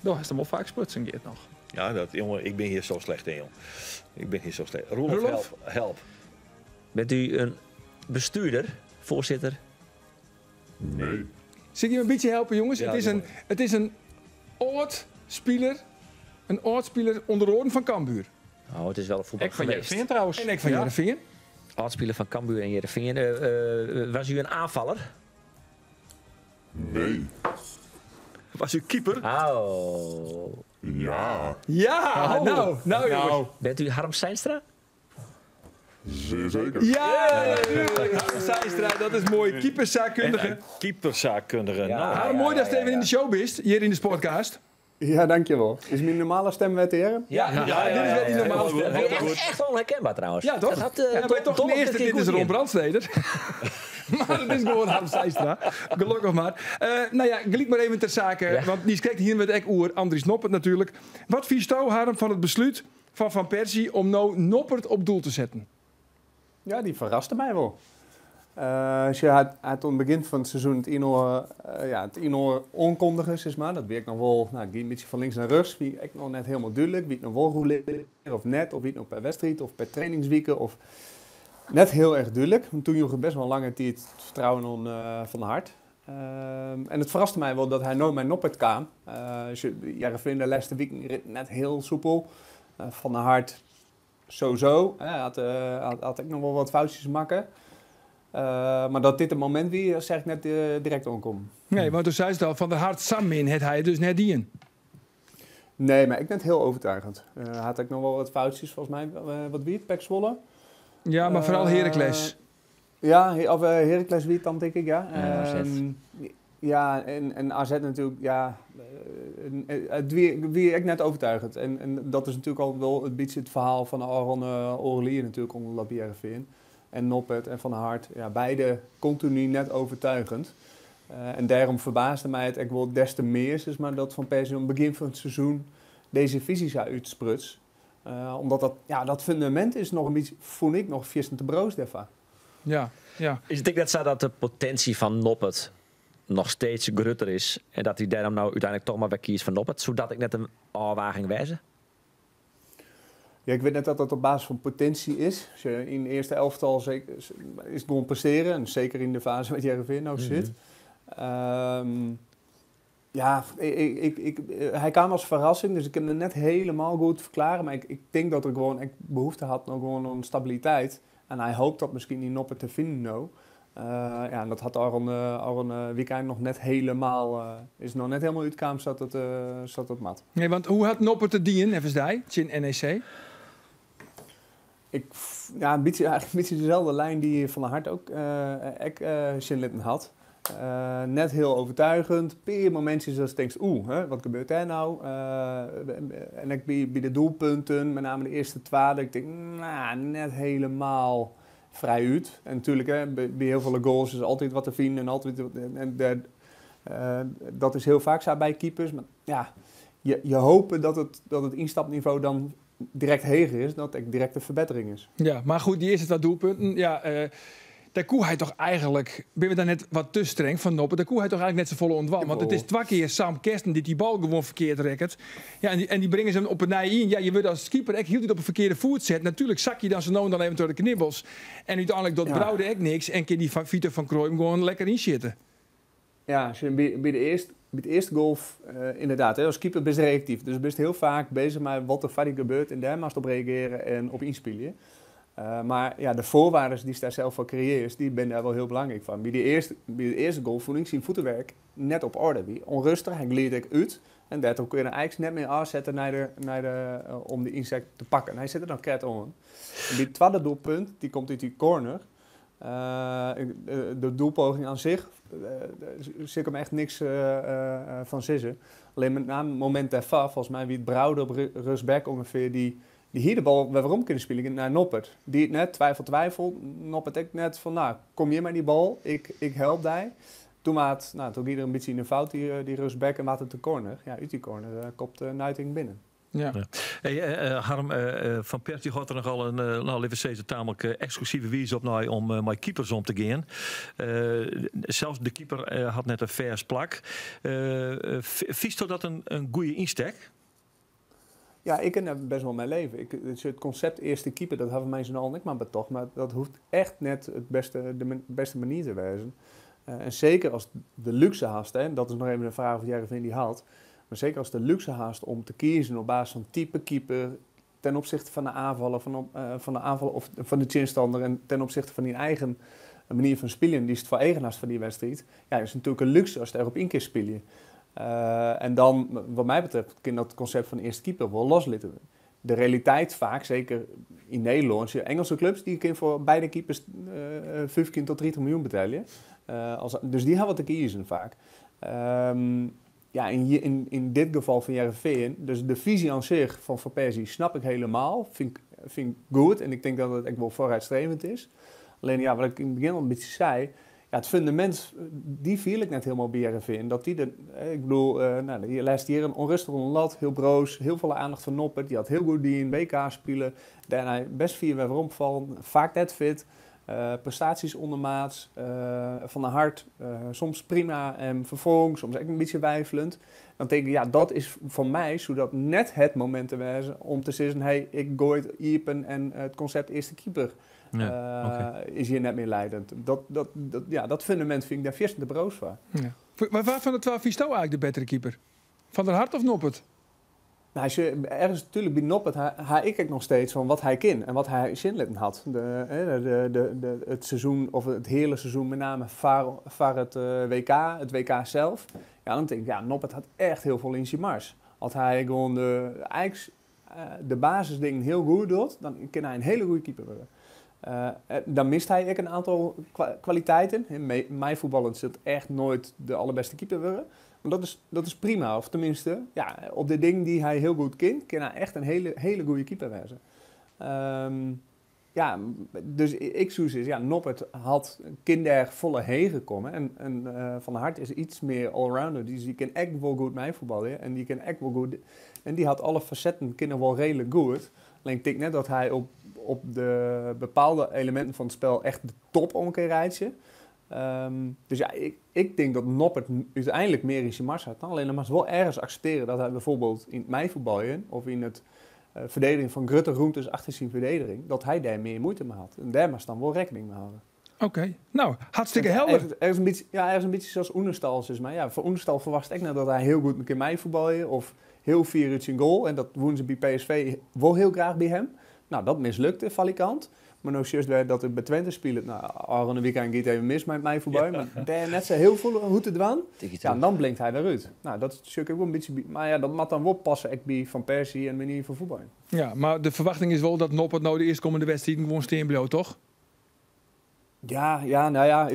[SPEAKER 5] Nou, is hem wel vaak sprutsen, Geert nog.
[SPEAKER 2] Ja, dat, jongen, ik ben hier zo slecht in, joh. Ik ben hier zo slecht. Roelof,
[SPEAKER 1] Roelof?
[SPEAKER 2] help. Help.
[SPEAKER 6] Bent u een bestuurder, voorzitter?
[SPEAKER 1] Zit je me een beetje helpen, jongens?
[SPEAKER 2] Ja,
[SPEAKER 1] het, is
[SPEAKER 2] doe
[SPEAKER 1] een, het is een oordspeler. Een oordspeler onder oren van Cambuur.
[SPEAKER 6] Oh, het is wel een voetballer
[SPEAKER 5] Ik van
[SPEAKER 6] geweest.
[SPEAKER 5] Heerenveen trouwens.
[SPEAKER 1] En ik van
[SPEAKER 5] Ja.
[SPEAKER 1] Heerenveen.
[SPEAKER 6] Oud-speler van Cambuur en Heerenveen. Was u een aanvaller?
[SPEAKER 2] Was u keeper?
[SPEAKER 6] Oh.
[SPEAKER 1] Ja, nou, nou jongens.
[SPEAKER 6] Bent u Harm Seinstra?
[SPEAKER 1] Ja, natuurlijk. Harm Zijstra, dat is mooi. Keeperszaakkundige.
[SPEAKER 2] Keeperzaakkundige.
[SPEAKER 6] Ja.
[SPEAKER 2] Nou,
[SPEAKER 1] Harm, mooi dat je even in de show bent, hier in de sportcast.
[SPEAKER 11] Ja, dankjewel. Is mijn normale stem wet heren?
[SPEAKER 1] Ja, dit is wel die normale stem.
[SPEAKER 6] Echt, echt onherkenbaar trouwens.
[SPEAKER 1] Ja, toch?
[SPEAKER 6] Dat had,
[SPEAKER 1] ja, maar toch
[SPEAKER 6] Don
[SPEAKER 1] de eerste,
[SPEAKER 6] dit keer
[SPEAKER 1] dit is
[SPEAKER 6] goed
[SPEAKER 1] Ron
[SPEAKER 6] in.
[SPEAKER 1] Brandsteder. maar het is gewoon Harm Zijstra. Gelukkig maar. Nou ja, gelijk maar even ter zake.
[SPEAKER 6] Ja.
[SPEAKER 1] Want die kijkt hier met ek oer. Andries Noppert natuurlijk. Wat vies jou, Harm, van het besluit van Van Persie om nou Noppert op doel te zetten?
[SPEAKER 11] Ja, die verraste mij wel. Als je had aan het begin van het seizoen het Ino, ja, het Ino onkondigen, zeg maar. Dat werkt nog wel, nou, een beetje van links naar rechts. Wie ik nog net helemaal duidelijk. Wie het nog wel roleren of net, of wie het nog per wedstrijd of per trainingsweeken of net heel erg duidelijk. Want toen joeg ik best wel lange tijd het vertrouwen on, van de hart. En het verraste mij wel dat hij nooit mijn Noppert kwam. Als je Heerenveen de laatste week net heel soepel. Van de Hart sowieso. Hij had ik nog wel wat foutjes maken. Maar dat dit het moment wie, zeg ik net direct onkom.
[SPEAKER 1] Nee, want toen zei ze het al, Van der Hart samen het hij dus net die.
[SPEAKER 11] Nee, maar ik ben het heel overtuigend. Had ik nog wel wat foutjes, volgens mij. Wat wie het? Pek Zwolle?
[SPEAKER 1] Ja, maar vooral Heracles.
[SPEAKER 11] Ja, of Heracles wie het dan, denk ik, ja.
[SPEAKER 6] Ja, AZ.
[SPEAKER 11] Ja, en AZ natuurlijk, ja. Het wie ik net overtuigend. En dat is natuurlijk al wel een beetje het verhaal van Aaron Orelier natuurlijk onder Lapierre En Noppert en Van Hart. Ja, beide continu net overtuigend. En daarom verbaasde mij het ook wel des te meer, zeg maar, dat Van Persie aan het begin van het seizoen deze visie zou uitspruts. Omdat dat, ja, dat fundamint is noch in bytsje, fûn ik, noch fierstente broos dêrfoar.
[SPEAKER 1] Ja.
[SPEAKER 6] Is it ek net sa dat de potinsje fan Noppert noch steeds grutter is en dat hy dêrom no úteinlik toch mar wer kiest foar Noppert? Soe dat ek net in ôfwaging wêze?
[SPEAKER 11] Ja, ik wit net dat dat op basis fan potinsje is. Yn de earste elftal is it gewoan prestearjen. En seker yn de faze wêr't Hearrenfean no sit. Ja, hy kaam as ferrassing, dus ik kin it net hielendal goed ferklearje. Mar ik tink dat er gewoan ek behoefte hat no gewoan oan stabiliteit. En hy hopet dat miskien yn Noppert te finen no. Ja, en dat hat ôfrûne wykein noch net hielendal, is noch net hielendal útkaam sa't dat moat.
[SPEAKER 1] Nee, want hoe hat Noppert it dien, neffens dy, tsjin NEC?
[SPEAKER 11] Ja, eigenlijk in bytsje deselde lijn dy't Van der Hart ek sjen litten hat. Net hiel oertsjûgjend. Pear momintsjes dat tinkst, oeh, hè, wat gebeurt dêr no? En ek by de doelpunten, mei name de earste twa, dat ik tink, no, net hielendal frijút. En natuerlik, hè, by hiel folle goals is altyd wat te finen en altyd wat, en dat is hiel faak sa by keepers. Mar ja, je hope dat it ynstapnivo dan direkt heger is, dat ek direkt in ferbettering is.
[SPEAKER 1] Ja, mar goed, dy earste twa doelpunten, ja, dêr koe hy dochs eigentlik, binne we dan net wat te streng fan Noppert, dêr koe hy dochs eigentlik net safolle oan dwaan. Want it is twa kear Sam Kersten dy't dy bal gewoan ferkeard rekket. Ja, en dy bringe se him op 'e nij yn. Ja, je wurde as keeper ek hieltyd op 'e ferkearde foet set. Natuerlik sakje je dan sa no en dan even troch de knibbels. En úteinlik docht Braude ek niks en kin dy fan Vito van Crooij him gewoan lekker ynsjitte.
[SPEAKER 11] Ja, by it earste goal, ynderdaad, hè, as keeper bist reaktyf. Dus bist hiel faak beuzich mei wat der foar dy gebeurt en dêr moatst op reagearje en op ynspylje. Mar ja, de foarwaarden dy'tst dêr sels foar kreëarrest, dy binne dêr wol hiel belangryk foar. By it earste goal fûn ik syn fuottewurk net op oarder. Wie ûnrêstich, hy glied ek út. En dêrtroch koe er eigentlik net mear ôfsette om de ynset te pakken. Hy sit der dan krekt oan. En by it twadde doelpunt, dy komt út dy corner. De doelpoging oan sich, sil ik him echt niks fan sizze. Allinnich mei name it momint dêrfoar, folgens my wie it Braude op rjochtsback ûngefear, dy hie de bal wer werom kinne spylje nei Noppert. Dy it net, twivel, twivel. Noppert ek net fan, no, kom hjir mei dy bal, ik help dy. Doe waard, no, doe gie er in bytsje yn de fout, dy rjochtsback, en waard it de corner. Ja, út dy corner kopt Nuiting binnen.
[SPEAKER 2] Ja. Hey, Harm, Van Persie hat der nochal in, no, litte we sizze, taamlik eksklusive wize op nei om mei keepers om te gean. Sels de keeper hat net in fêst plak. Fynsto dat in goede ynstek?
[SPEAKER 11] Ja, ik kin dêr bêst wol mei leve. It konsept earste keeper, dat hawwe minsken al net mar betocht, mar dat hoecht echt net de bêste manier te wêzen. En seker as de lúkse hast, hè, dat is noch even in fraach oft Hearrenfean dy hat, mar seker as de lúkse hast om te kiezen op basis fan type keeper ten opsichte fan de oanfaller, fan de oanfaller of fan de tsjinstanner en ten opsichte fan dyn eigen manier fan spyljen dy'tst foar eagen hast foar dy wedstriid, ja, is natuerlik in lúkse ast dêrop yn kinst spylje. En dan, wat my betreft, kin dat konsept fan earste keeper wol loslitten wurde. De realiteit faak, seker yn Nederlân, sjoch, Ingelske klups dy kinne foar beide keepers 15 tot 30 miljoen betelje. Dus dy hawwe wat te kiezen faak. Ja, yn dit gefal fan Hearrenfean, dus de fisy oan sich fan Van Persie snap ik hielendal, fyn ik goed en ik tink dat it ek wol foarútstrevend is. Allinnich, ja, wat ik yn it begjin al in bytsje sei, ja, it fundamint, dy fiel ik net hielendal by Hearrenfean. Dat dy de, hè, ik bedoel, no, de lêste jierren ûnrêstich oan de lat, hiel broos, hiel folle oandacht foar Noppert. Dy hat hiel goed dien, WK spile, dêrnei bêst fier wer weromfallen, faak net fit. Prestaasjes ûndermaats, Van der Hart, soms prima en ferfong, soms ek in bytsje wifeljend. Dan tink ik, ja, dat is foar my, soe dat net it momint te wêzen om te sizzen, hey, ik goai it iepen en it konsept earste keeper is hjir net mear liedend. Ja, dat fundamint fyn ik dêr fierstente broos foar.
[SPEAKER 1] Ja. Mar wa fan de twa fynsto eigentlik de bettere keeper? Van der Hart of Noppert?
[SPEAKER 11] No, sjoch, ergens natuerlik by Noppert ha ik ek noch steeds fan wat hy kin en wat hy sjen litten hat. Hè, it seizoen, of it hiele seizoen, mei name foar it WK, it WK sels. Ja, dan tink ik, ja, Noppert hat echt hiel folle yn syn mars. As hy gewoan eigentlik de basisdingen hiel goed docht, dan kin hy in hiele goede keeper wurde. Dan mist hy ek in oantal kwaliteiten. Hè, meifuotballend sil echt noait de alderbêste keeper wurde. Mar dat is prima. Of teminsten, ja, op de dingen dy't hy hiel goed kin, kin hy echt in hiele, hiele goede keeper wêze. Ja, dus ik soe sizze, ja, Noppert kin dêr folle heger komme. En Van der Hart is yts mear allrounder. Dy kin ek wol goed meifuotbalje. En dy kin ek wol goed. En dy hat alle fasetten kinne wol reedlik goed. Alleen ik denk net dat hij op de bepaalde elementen van het spel echt de top om kan rijden. Dus ja, ik denk dat Noppert uiteindelijk meer in zijn mars had. Alleen dan mag ze wel ergens accepteren dat hij bijvoorbeeld in het meivoetballen of in het verdediging van Grutte roemtes achter zijn verdediging, dat hij daar meer moeite mee had. En daar mag ze dan wel rekening mee houden.
[SPEAKER 1] Oké, nou, hartstikke helder.
[SPEAKER 11] Ergens een beetje, ja, ergens een beetje zoals Unnerstall is. Maar ja, voor Unnerstall verwacht ik nou dat hij heel goed een keer meivoetballen of heel fier uit zijn goal. En dat woen ze bij PSV wel heel graag bij hem. Nou, dat mislukte, valikant. Maar nou, juist weer dat het bij Twente speelt. Nou, Aaron de weekend gaat even mis met mij voorbij. Maar daar net zo heel veel hoe te dwan. Ja, en dan blinkt hij weer uit. Nou, dat is natuurlijk ook wel een beetje... Maar ja, dat moet dan wel passen. Ik bij Van Persie en manier van voetbal.
[SPEAKER 1] Ja, maar de verwachting is wel dat Noppert nou de eerstkomende wedstrijd gewoon steen blijft, toch?
[SPEAKER 11] Ja, nou ja,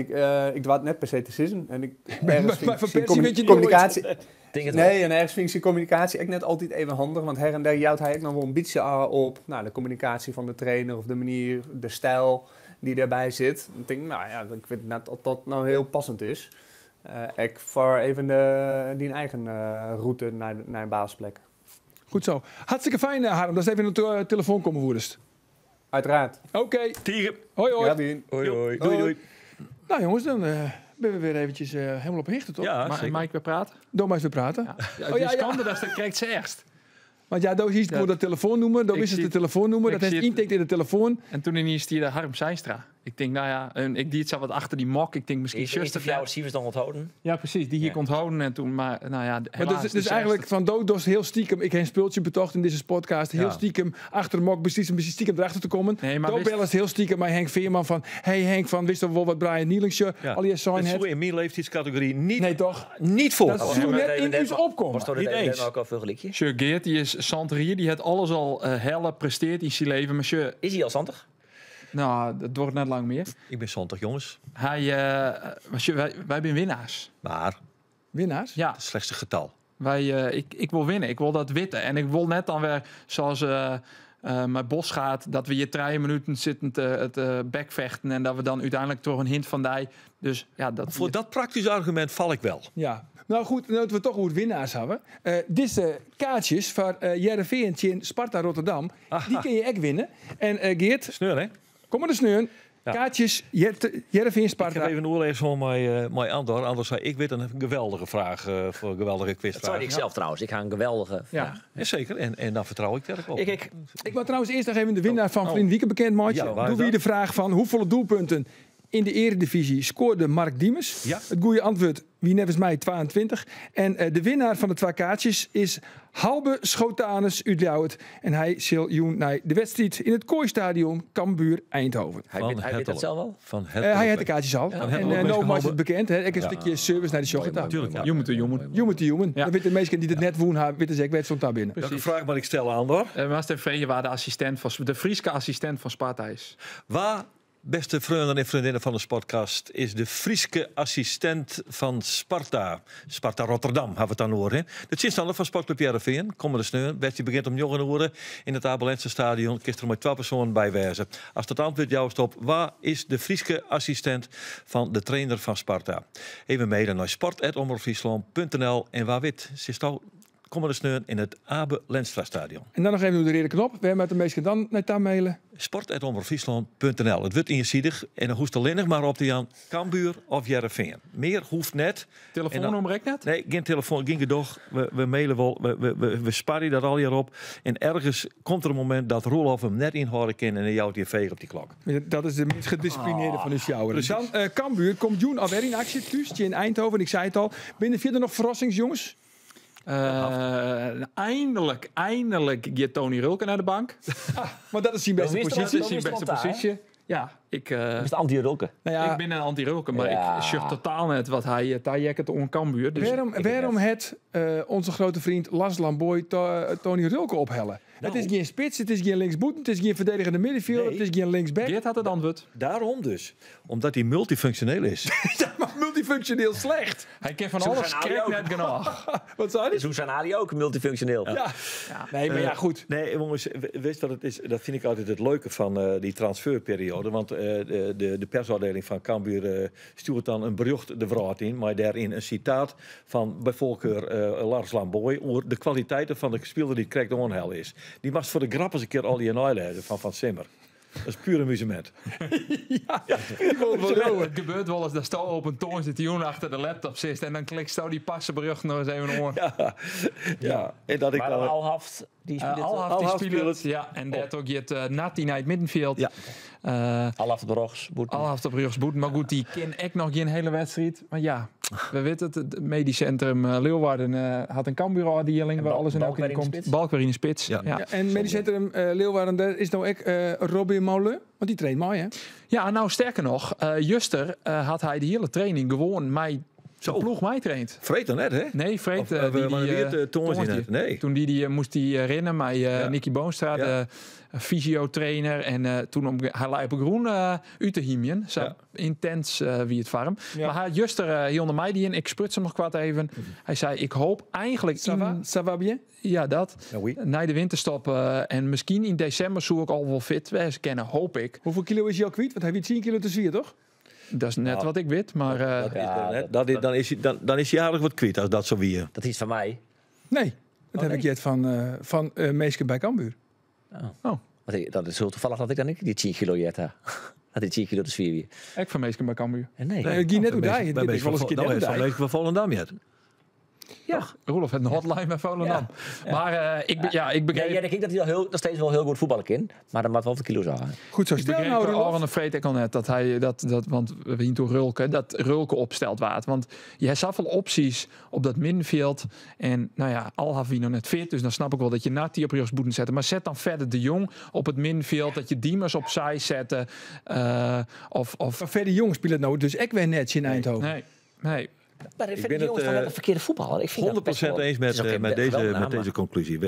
[SPEAKER 11] ik dwaal net per se te sissen. En ik, ergens
[SPEAKER 1] Maar
[SPEAKER 11] vind
[SPEAKER 1] Van
[SPEAKER 11] ik
[SPEAKER 1] Persie weet je
[SPEAKER 11] communicatie.
[SPEAKER 1] nooit.
[SPEAKER 6] Denk het
[SPEAKER 11] Nee,
[SPEAKER 6] wel.
[SPEAKER 11] en ergens vind ik zijn communicatie echt net altijd even handig. Want her en der jouwt hij ook nog wel een beetje op de communicatie van de trainer of de manier, de stijl die daarbij zit. Ik denk, nou ja, ik weet net dat dat nou heel passend is. Ik vaar even die eigen route naar een basisplek.
[SPEAKER 1] Goed zo. Hartstikke fijn, Harm. Dat is even een telefoon komen woerdest.
[SPEAKER 11] Uiteraard.
[SPEAKER 1] Oké.
[SPEAKER 2] Tiger.
[SPEAKER 1] Hoi, hoi.
[SPEAKER 11] Ja, bien.
[SPEAKER 2] Hoi, hoi. Doei, doei.
[SPEAKER 1] Nou jongens, dan ben we weer eventjes helemaal op hichte, toch?
[SPEAKER 2] Ja,
[SPEAKER 5] Maar
[SPEAKER 2] zeker.
[SPEAKER 5] mag ik weer praten?
[SPEAKER 1] Doe maar eens weer praten.
[SPEAKER 5] Ja, ja,
[SPEAKER 1] Oh, ja,
[SPEAKER 5] de
[SPEAKER 1] ja.
[SPEAKER 5] schande, dat krijgt ze eerst.
[SPEAKER 1] Want ja, daar is iets
[SPEAKER 5] Ja.
[SPEAKER 1] voor dat telefoonnummer. Daar
[SPEAKER 5] Ik
[SPEAKER 1] is het
[SPEAKER 5] zie-
[SPEAKER 1] de telefoonnummer.
[SPEAKER 5] ik
[SPEAKER 1] Dat heeft
[SPEAKER 5] zie het-
[SPEAKER 1] intikt in de telefoon.
[SPEAKER 5] En toen ineens stierde Harm Zijnstra. Ik denk, nou ja, en ik die het zo wat achter die mok. Ik denk misschien
[SPEAKER 6] Is de
[SPEAKER 5] Schuster.
[SPEAKER 6] jouw Sievers nog onthouden?
[SPEAKER 5] Ja, precies. Die hier
[SPEAKER 6] Ja.
[SPEAKER 5] kon houden en toen, maar nou ja,
[SPEAKER 1] Maar
[SPEAKER 5] helaas,
[SPEAKER 1] dus,
[SPEAKER 5] de
[SPEAKER 1] dus eigenlijk van dood dos heel stiekem. Ik heb een speeltje betocht in deze podcast. Heel
[SPEAKER 2] Ja.
[SPEAKER 1] stiekem achter de mok precies een beetje stiekem erachter te komen.
[SPEAKER 5] Nee, maar
[SPEAKER 1] Dood
[SPEAKER 5] wist-
[SPEAKER 1] bellen ze heel stiekem bij Henk Veerman van... Hey Henk, van, wist je wel wat Brian Nielingsje
[SPEAKER 2] Ja.
[SPEAKER 1] al je zijn
[SPEAKER 2] Dat
[SPEAKER 1] het?
[SPEAKER 2] zou in mijn leeftijdscategorie niet,
[SPEAKER 1] Nee toch?
[SPEAKER 2] niet voor.
[SPEAKER 1] Dat zou net in ons opkomen.
[SPEAKER 6] Was dat
[SPEAKER 2] Niet
[SPEAKER 6] het
[SPEAKER 2] eens.
[SPEAKER 6] ook al veel gelijkje?
[SPEAKER 5] Sir Geert, die is Santerier, die het alles al helle presteert in zijn leven. Maar Sir,
[SPEAKER 6] Is hij al zandig?
[SPEAKER 5] nou, dat wordt net lang meer.
[SPEAKER 2] Ik ben zondag, jongens.
[SPEAKER 5] Hij, maar Sir, wij zijn winnaars.
[SPEAKER 2] Maar
[SPEAKER 1] Winnaars?
[SPEAKER 5] Ja,
[SPEAKER 2] het slechtste getal.
[SPEAKER 5] wij, ik wil winnen. Ik wil dat witte. En ik wil net dan weer, zoals mijn Bos gaat, dat we hier 3 minuten zitten te, het bekvechten en dat we dan uiteindelijk toch een hint van die. Dus ja, dat
[SPEAKER 2] Voor dat praktische argument val ik wel.
[SPEAKER 1] Ja. Nou goed, nou dat we toch goed winnaars hebben. Deze kaartjes voor Heerenveen in Sparta Rotterdam, die kun je ook winnen. En Geert,
[SPEAKER 2] Sneur, hè?
[SPEAKER 1] kom maar de sneun.
[SPEAKER 2] Ja.
[SPEAKER 1] Kaartjes, Heerenveen
[SPEAKER 2] Ik
[SPEAKER 1] Sparta.
[SPEAKER 2] heb even een oorlog van mijn Andor. Anders zei ik weet een geweldige vraag voor een geweldige
[SPEAKER 6] Dat
[SPEAKER 2] quizvraag.
[SPEAKER 6] zei ik zelf trouwens. Ik ga een geweldige vraag.
[SPEAKER 5] Ja.
[SPEAKER 2] Jazeker, en dan vertrouw ik daar ook op.
[SPEAKER 6] Ik.
[SPEAKER 1] Ik wil trouwens eerst nog even de winnaar van Vriend Wieke bekend maken.
[SPEAKER 2] Ja, waar
[SPEAKER 1] Doe
[SPEAKER 2] is
[SPEAKER 1] weer
[SPEAKER 2] dat?
[SPEAKER 1] de vraag van hoeveel doelpunten in de eredivisie scoorde Mark Diemers?
[SPEAKER 2] Ja.
[SPEAKER 1] Het goede antwoord, wie nevens mij 22. En de winnaar van de twee kaartjes is Halbe Schotanus uit Ljouwert. En hij zal joen naar de wedstrijd in het Kooistadion Cambuur Eindhoven.
[SPEAKER 6] Hij
[SPEAKER 2] Van
[SPEAKER 6] weet, hij weet dat
[SPEAKER 2] Hettelen.
[SPEAKER 6] zelf wel.
[SPEAKER 2] Van
[SPEAKER 1] Hij had de kaartjes al.
[SPEAKER 2] het
[SPEAKER 1] En
[SPEAKER 2] Halbe
[SPEAKER 1] nou
[SPEAKER 2] Halbe.
[SPEAKER 1] was het bekend. Hè? Ik een stukje service naar de shop.
[SPEAKER 2] Tuurlijk, ja.
[SPEAKER 5] Human to human.
[SPEAKER 1] Human to human.
[SPEAKER 5] Ja.
[SPEAKER 1] Dan weten de meesten die het net woon hebben, weten ze, ik weet stond daar binnen.
[SPEAKER 2] Welke vraag moet ik stellen, Andor?
[SPEAKER 5] Maar Stef waar de assistent van de Frieske assistent van Sparta is.
[SPEAKER 2] Waar, beste vrienden en vriendinnen van de Sportcast, is de Frieske assistent van Sparta? Sparta Rotterdam, hebben we het dan horen. De zinstander van Sportclub Heerenveen, komende sneeuw. Wedstrijd begint om 9 uur in het Abelense Stadion. Gisteren maar 12 personen bij wijzen. Als dat antwoord jou op, waar is de Frieske assistent van de trainer van Sparta? Even mailen naar sport@omroepfriesland.nl en waar wit, ze is al komende sneeuw in het Abe Lenstra Stadion.
[SPEAKER 1] En dan nog even de rode knop. We hebben de meesten dan naar daar mailen.
[SPEAKER 2] sport.omroepfriesland.nl. Het wordt inziedig en dan hoeft alleen nog maar op te Jan Cambuur of Heerenveen. Meer hoeft net.
[SPEAKER 5] Telefoonnummer ik net?
[SPEAKER 2] Nee, geen telefoon, geen gedoog. We mailen wel, we sparren dat al hier op. En ergens komt er een moment dat Roelof hem net inhouden kan en hij jouwt die veeg op die klok.
[SPEAKER 1] Dat is de minst gedisciplineerde van de sjouwer.
[SPEAKER 2] Precies.
[SPEAKER 1] Dan Cambuur komt Joen alweer in actie. Thuis in Eindhoven. Ik zei het al. Binnen verder nog verrassings, jongens?
[SPEAKER 5] Eindelijk gaat Tony Rulke naar de bank.
[SPEAKER 1] Maar dat is zijn beste
[SPEAKER 6] Dat wist
[SPEAKER 1] positie.
[SPEAKER 5] Dat is zijn
[SPEAKER 6] stond
[SPEAKER 5] beste
[SPEAKER 6] daar, hè?
[SPEAKER 5] positie. Ja, ik,
[SPEAKER 6] Dat is de anti-Rulke.
[SPEAKER 1] Nou ja,
[SPEAKER 5] ik ben een anti-Rulke, maar
[SPEAKER 6] Ja.
[SPEAKER 5] ik zucht totaal net wat hij daar het on Cambuur. Dus
[SPEAKER 1] waarom het onze grote vriend Las Lamboy Tony Rulke ophellen? Het is geen spits, het is geen linksboet, het is geen verdedigende middenvelder,
[SPEAKER 2] Nee.
[SPEAKER 1] het is geen linksback.
[SPEAKER 5] Geert had het antwoord.
[SPEAKER 2] Daarom dus. Omdat hij multifunctioneel is.
[SPEAKER 1] Ja, maar multifunctioneel slecht.
[SPEAKER 5] Hij kent van
[SPEAKER 6] Zo
[SPEAKER 5] alles
[SPEAKER 6] zijn Ali
[SPEAKER 5] krek
[SPEAKER 6] ook.
[SPEAKER 5] net genoeg.
[SPEAKER 1] Wat zei hij?
[SPEAKER 6] Is Ali ook multifunctioneel?
[SPEAKER 1] Ja. Nee, maar ja, goed.
[SPEAKER 2] Nee, jongens, weet je wat het is? Dat vind ik altijd het leuke van die transferperiode. Want de persafdeling van Cambuur stuurt dan een bericht de wraad in. Maar daarin een citaat van bij voorkeur Lars Lamboy over de kwaliteiten van de speler die het correct onheil is. Dy moatst foar de grap ris in kear allegear neilêze fan fan 't simmer. Dat is puer amusement.
[SPEAKER 5] It gebeurt wolris datsto op in tongersdeitejûn achter de laptop sitst en dan kliksto dy parseberjochten noch ris even oan.
[SPEAKER 2] Ja, ja. En dat ik
[SPEAKER 6] Maar
[SPEAKER 2] dan,
[SPEAKER 6] Alhaft, die spilet
[SPEAKER 5] Alhaft die
[SPEAKER 2] Alhaft
[SPEAKER 5] spilet,
[SPEAKER 2] spilet.
[SPEAKER 5] ja, en dêrtroch giet Natti nei it middenfjild.
[SPEAKER 2] Ja.
[SPEAKER 6] Alhaft op rjochts, bûten.
[SPEAKER 5] Alhaft op rjochts bûten. Mar goed, dy kin ek noch gjin hiele wedstriid. Mar ja, we witte it, it Medisch Centrum Leeuwarden hat in Cambuurôfdieling
[SPEAKER 6] En
[SPEAKER 5] wêr alles en
[SPEAKER 6] Balk
[SPEAKER 5] elk
[SPEAKER 6] wer
[SPEAKER 5] yn
[SPEAKER 6] yn de
[SPEAKER 5] komt.
[SPEAKER 6] spits.
[SPEAKER 5] Balk wer yn de spits.
[SPEAKER 2] Ja.
[SPEAKER 5] Ja.
[SPEAKER 1] Ja, en Medisch Centrum Leeuwarden, dêr is no ek Robin Maulun, want dy traint mei, hè?
[SPEAKER 5] Ja, no sterker noch, juster hat hy de hiele training gewoan mei de ploech meitraind.
[SPEAKER 2] Freed dan net, hè?
[SPEAKER 5] Nee, freed,
[SPEAKER 2] Of, wannear wie it, tongersdei
[SPEAKER 5] tongersdei.
[SPEAKER 2] net? Nee.
[SPEAKER 5] Toen moast die rinnen mei Nicky Boonstra, de fysiotrainer. En toen hy lei op 'e grûn út te hymjen. Sa yntins wie it foar him.
[SPEAKER 1] Ja.
[SPEAKER 5] Mar hy hat juster hiel nei my dien. Ik spruts him noch koart even. Hy sei, ik hoopje eigentlik
[SPEAKER 1] Ça va?
[SPEAKER 5] yn
[SPEAKER 1] Ça va bien?
[SPEAKER 5] Ja, dat.
[SPEAKER 2] Ja, oui.
[SPEAKER 5] Nei de winterstop en miskien yn desimber soe ik al wol fit wêze kinne, hoopje ik.
[SPEAKER 1] Hoefolle kilo is hy al kwyt? Want hy wie 10 kilo te swier, toch?
[SPEAKER 5] Dat is net wat ik wit, mar
[SPEAKER 2] Dat is
[SPEAKER 6] Ja,
[SPEAKER 2] dan net.
[SPEAKER 6] dat-
[SPEAKER 2] Dat is, dan is hy aardich wat kwyt as dat sa wie.
[SPEAKER 6] Dat is fan my.
[SPEAKER 1] Nee, dat
[SPEAKER 6] Oh,
[SPEAKER 1] ha ik
[SPEAKER 6] nee.
[SPEAKER 1] heard fan minsken by Cambuur.
[SPEAKER 5] Oh.
[SPEAKER 6] Want dat is hiel tafallich dat ik dan ek dy 10 kilo heard ha. Dat dy 10 kilo te swier wie.
[SPEAKER 5] Ek fan minsken by Cambuur.
[SPEAKER 6] En nee.
[SPEAKER 1] Nee, it gie net oer dy. It giet wolris in kear net oer dy.
[SPEAKER 2] Minsken fan Volendam heard.
[SPEAKER 6] Ja.
[SPEAKER 5] Roelof hat in hotline by Volendam. Mar ja, ik begriep...
[SPEAKER 6] Ja, ja, ik tink dat hy al hiel, noch steeds wol hiel goed fuotballe kin. Mar dan moat wol de kilo's ôf.
[SPEAKER 1] Goed sa,
[SPEAKER 5] Ik
[SPEAKER 1] stel
[SPEAKER 5] begreep
[SPEAKER 1] no,
[SPEAKER 5] de
[SPEAKER 1] Roelof.
[SPEAKER 5] Arne Freed ek al net dat hy dat, want we hiene toen Rulke, dat Rulke opsteld waard. Want je hebt zoveel opties op dat middenveld. En no ja, Alhaft wie noch net fit, dus dan snap ik wol dat je Natti op rjochts bûten sette. Mar set dan verder de Jong op it middenfjild, dat je Diemers opsij sette. Of
[SPEAKER 1] Mar Ferdy Jong spilet no dus ek wer net tsjin Eindhoven.
[SPEAKER 5] Nee, nee.
[SPEAKER 6] Maar
[SPEAKER 2] Ik
[SPEAKER 6] Ferdy
[SPEAKER 2] ben
[SPEAKER 6] de Jong
[SPEAKER 2] het,
[SPEAKER 6] is toch net een ferkearde fuotballer. Ik fyn dat best
[SPEAKER 2] 100%
[SPEAKER 6] wol-
[SPEAKER 2] eens
[SPEAKER 6] Het is ook geen
[SPEAKER 2] met
[SPEAKER 6] geweldige naam,
[SPEAKER 2] met
[SPEAKER 6] maar
[SPEAKER 2] deze conclusie.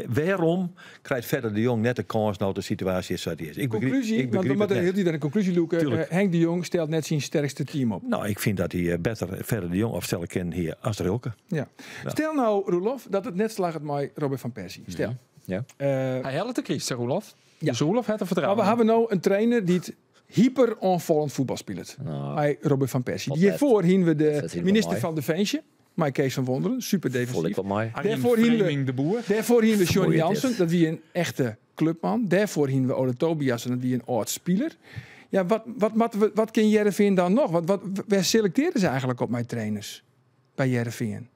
[SPEAKER 2] Waarom krijgt Ferdy de Jong net de kâns no de situaasje is sa't dy is? Ik
[SPEAKER 1] Conclusie,
[SPEAKER 2] ik
[SPEAKER 1] want we
[SPEAKER 2] begryp it
[SPEAKER 1] moatte
[SPEAKER 2] net.
[SPEAKER 1] hieltyd in konklúzje lûke.
[SPEAKER 2] Tuurlijk.
[SPEAKER 1] Henk de Jong stelt net syn sterkste team op.
[SPEAKER 2] No, ik fyn dat hy better Ferdy de Jong opstelle kin hie as Rulke.
[SPEAKER 1] Ja. Stel no, Roelof, dat it net slagget mei Robin van Persie. Stel.
[SPEAKER 5] Hy hellet de kryst, Roelof.
[SPEAKER 1] Ja.
[SPEAKER 5] Dus Roelof hat der
[SPEAKER 1] Mar
[SPEAKER 5] fertrouwen
[SPEAKER 1] we hawwe no in trainer dy't hyper oanfallend fuotbal spilet. Mei Robin van Persie.
[SPEAKER 6] Wat
[SPEAKER 1] Hjirfoar hiene we
[SPEAKER 6] Dat
[SPEAKER 1] de
[SPEAKER 6] is hielendal
[SPEAKER 1] minister
[SPEAKER 6] moai.
[SPEAKER 1] fan Definsje, mei Kees van Wonderen, super
[SPEAKER 6] Voel ik
[SPEAKER 1] defensyf.
[SPEAKER 6] wel moai.
[SPEAKER 5] Arjen
[SPEAKER 1] Dêrfoar hiene we
[SPEAKER 5] Framing de Boer.
[SPEAKER 1] Dêrfoar hiene we Johnny
[SPEAKER 6] Vermoeiend
[SPEAKER 1] Jansen,
[SPEAKER 6] dit.
[SPEAKER 1] dat wie in echte clubman. Dêrfoar hiene we Ole Tobias en dat wie in âld-spiler. Ja, wat kin Hearrenfean dan noch? Wêr selektearje se eigentlik op mei trainers by Hearrenfean?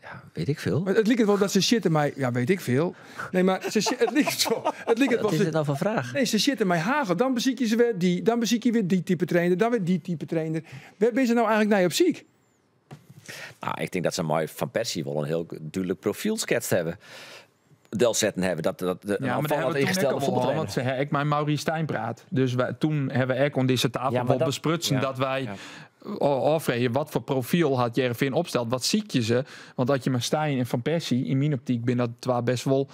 [SPEAKER 6] Ja, weet ik veel.
[SPEAKER 1] Mar it liket wol dat se sitte mei, ja, weet ik veel. Nee, mar it liket wol, it liket
[SPEAKER 6] Wat
[SPEAKER 1] wol
[SPEAKER 6] is
[SPEAKER 1] se
[SPEAKER 6] dit no foar fraach?
[SPEAKER 1] Nee, se sitte mei hagel. Dan besykje se wer dy, dan besykje wer dy type trainer, dan wer dy type trainer. Wêr binne se no eigentlik nei op syk?
[SPEAKER 6] No, ik tink dat se mei Van Persie wol in hiel dúdlik profyl sketst hawwe. Delsetten hawwe. Dat de
[SPEAKER 5] Ja, maar
[SPEAKER 6] aanvallend
[SPEAKER 5] dêr hawwe we toen ek
[SPEAKER 6] ynstelde
[SPEAKER 5] al wol al,
[SPEAKER 6] fuotbaltrainer.
[SPEAKER 5] want se ha ek mei Maurice Stijn praat. Dus toen hawwe we ek oan dizze tafel
[SPEAKER 6] Ja, maar
[SPEAKER 5] wol
[SPEAKER 6] dat
[SPEAKER 5] besprutsen
[SPEAKER 6] ja,
[SPEAKER 5] dat wy
[SPEAKER 6] ja.
[SPEAKER 5] ôffreegje wat foar profyl hat Hearrenfean opsteld. Wat sykje se? Want as je mei Stijn en Van Persie, yn myn optyk, binne dat twa best wol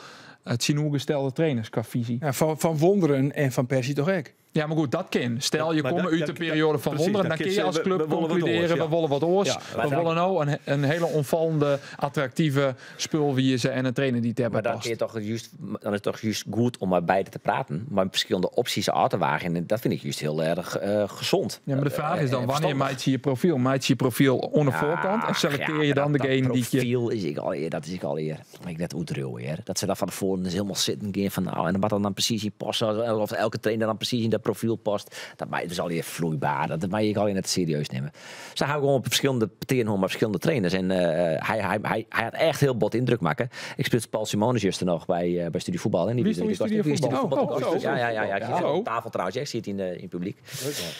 [SPEAKER 5] it tsjinoergestelde trainers kwa fisy.
[SPEAKER 1] Ja, van Wonderen en Van Persie toch ek?
[SPEAKER 5] Ja, mar goed, dat kin. Stel, je
[SPEAKER 2] Maar
[SPEAKER 5] komt út de perioade fan
[SPEAKER 2] precies,
[SPEAKER 5] Wonderen,
[SPEAKER 2] dan
[SPEAKER 5] dan
[SPEAKER 2] kin
[SPEAKER 5] kin je
[SPEAKER 2] se
[SPEAKER 5] as club
[SPEAKER 2] we wolle wat
[SPEAKER 5] konklúdearje,
[SPEAKER 2] oars,
[SPEAKER 5] we
[SPEAKER 2] ja.
[SPEAKER 5] wolle wat oars.
[SPEAKER 2] Ja,
[SPEAKER 5] we
[SPEAKER 6] maar
[SPEAKER 5] wolle no in hiele oanfallende, attraktive spulwize en in trainer dy't dêrby
[SPEAKER 6] Mar dan
[SPEAKER 5] past.
[SPEAKER 6] kin je toch juist, dan is it toch juist goed om mei beide te praten, mar ferskillende opsjes ôf te weagjen. En dat fyn ik juist hiel erch gezond.
[SPEAKER 5] Ja, mar de fraach is dan, wannear
[SPEAKER 6] Ferstannich.
[SPEAKER 5] meitsje je je profyl? Meitsje je profyl oan de foarkant en selektearje je dan
[SPEAKER 6] Maar
[SPEAKER 5] degene
[SPEAKER 6] dat
[SPEAKER 5] dy't je
[SPEAKER 6] profyl is ek al ear, dat is ek al ear. Ik net oerdriuwe, hear. Dat se dat fan tefoaren dus hielendal sitten gean fan no, en wat dan presys yn past, of elke trainer dan presys yn dat profyl past. Dat mei dus allegear floeiber. Dat mei ik al net serieus nimme. Se hawwe gewoan ferskillende petearen mei ferskillende trainers. En hy hat echt hiel bot yndruk makke. Ik spruts Paul Simonis juster noch by Studio Voetbal. En dy
[SPEAKER 5] Wie
[SPEAKER 6] wie
[SPEAKER 5] is
[SPEAKER 6] der
[SPEAKER 5] Studio
[SPEAKER 6] ek Wie is Studio
[SPEAKER 5] Voetbal?
[SPEAKER 6] Voetbal?
[SPEAKER 1] Oh, oh,
[SPEAKER 6] Ja, ja, ja, ja. Ik sit
[SPEAKER 1] Zo.
[SPEAKER 6] op tafel trouwens. Ik sit yn it publyk.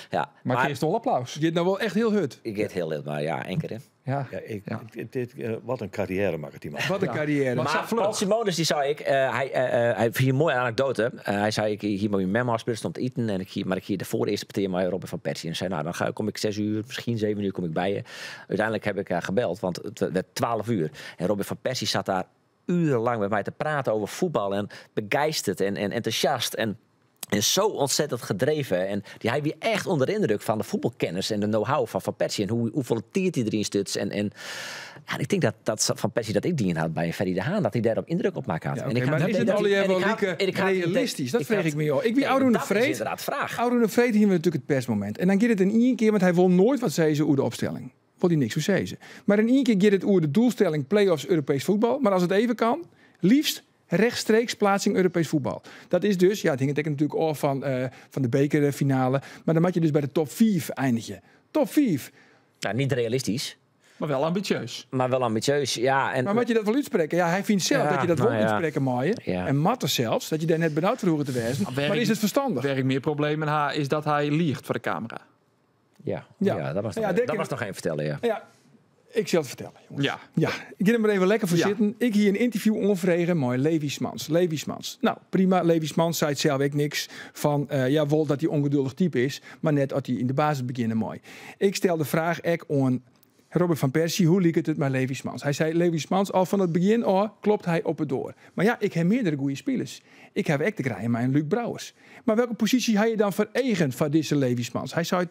[SPEAKER 6] Ja.
[SPEAKER 5] Maar
[SPEAKER 6] Maar
[SPEAKER 5] kinst wol applaus.
[SPEAKER 1] Giet no wol echt hiel hurd.
[SPEAKER 6] ik gean hiel hurd, mar ja, ien kear, hè.
[SPEAKER 5] Ja.
[SPEAKER 2] Ja, ik,
[SPEAKER 5] Ja.
[SPEAKER 2] dit, wat in karriêre makket dy man.
[SPEAKER 1] Wat in
[SPEAKER 5] Ja.
[SPEAKER 1] karriêre.
[SPEAKER 5] Maar sa
[SPEAKER 6] Maar
[SPEAKER 5] fluch.
[SPEAKER 6] Paul Simonis dy sei ik, hy fûn in moaie anekdoate. Hy sei, ik hie mei myn mem ôfsprutsen om te iten. En ik hie, mar ik hie dêrfoar earst petear mei Robin van Persie. En sei, no, dan kom ik 6 uur, miskien 7 uur kom ik by je. Uteinlik ha ik belle, want it waard 12 uur. En Robin van Persie siet dêr urenlang mei my te praten oer fuotbal. En begeisterd en entûsjast. En sa ûntsettend gedreven. En hy wie echt ûnder de yndruk fan de fuotbalkennis en de know-how fan Van Persie. En hoefolle tiid hy deryn stuts. En ja, ik tink dat Van Persie dat ek dien hat by Ferry de Haan. Dat hy dêrop yndruk op makke hat.
[SPEAKER 1] Ja,
[SPEAKER 6] En
[SPEAKER 1] oké,
[SPEAKER 6] ik had
[SPEAKER 1] mar
[SPEAKER 6] het
[SPEAKER 1] is it
[SPEAKER 6] idee dat
[SPEAKER 1] allegear
[SPEAKER 6] hij- en
[SPEAKER 1] wol
[SPEAKER 6] ik had-
[SPEAKER 1] like
[SPEAKER 6] en ik had het idee-
[SPEAKER 1] realistysk? Dat
[SPEAKER 6] ik
[SPEAKER 1] freegje
[SPEAKER 6] had-
[SPEAKER 1] ik my ôf. Ik wie
[SPEAKER 6] Nee,
[SPEAKER 1] Arun de
[SPEAKER 6] dat is
[SPEAKER 1] Freed.
[SPEAKER 6] ynderdaad de fraach.
[SPEAKER 1] Ofrûne freed hiene we natuerlik it persmomint. En dan giet it yn ien kear, want hy wol noait wat sizze oer de opstelling. Wol hy niks oer sizze. Mar yn ien kear giet it oer de doelstelling play-offs Europeesk fuotbal. Mar as it even kin, leafst Rechtstreeks plaatsing Europees voetbal. Dat is dus, ja, het hinget ek natuerlik ôf fan, fan de bekerfinale, mar dan moatte je dus by de top 5 einigje. Top 5.
[SPEAKER 6] Nou, niet realistisch.
[SPEAKER 5] Maar wel ambitieus.
[SPEAKER 6] Maar wel ambitieus, ja. En
[SPEAKER 1] Maar moat je dat wol útsprekke? Ja, hy fynt sels
[SPEAKER 6] Ja,
[SPEAKER 1] dat je dat wol
[SPEAKER 6] nou ja.
[SPEAKER 1] útsprekke meie.
[SPEAKER 6] Ja.
[SPEAKER 1] En moatte sels, dat je dêr net benaud foar hoege te wêzen. Maar is it ferstannich?
[SPEAKER 5] Wêr't ik mear problemen ha, is dat hy liicht foar de kamera.
[SPEAKER 6] Ja,
[SPEAKER 1] Ja.
[SPEAKER 6] ja. dat was
[SPEAKER 1] Ja,
[SPEAKER 6] nog,
[SPEAKER 1] dêr
[SPEAKER 6] dat
[SPEAKER 1] kin
[SPEAKER 6] was nog even fertellen, ja.
[SPEAKER 1] Ja, ik sil it fertelle, jonges.
[SPEAKER 5] Ja.
[SPEAKER 1] Ja, ik gean der mar even lekker foar
[SPEAKER 5] Ja.
[SPEAKER 1] sitten. Ik hie in ynterview oanfrege mei Levi Smans. Levi Smans. Nou, prima. Levi Smans sei sels ek niks fan, ja, wol dat hy ûngeduldich type is, mar net as hy yn de basis begjinne mei. Ik stel de fraach ek oan Robin van Persie, hoe liket it mei Levi Smans? Hy sei, Levi Smans, al fan it begjin ôf klopt hy op 'e doar. Mar ja, ik ha meardere goede spilers. Ik ha ek te krijen mei in Luuk Brouwers. Mar welke posysje ha je dan foar eagen foar dizze Levi Smans? Hy sei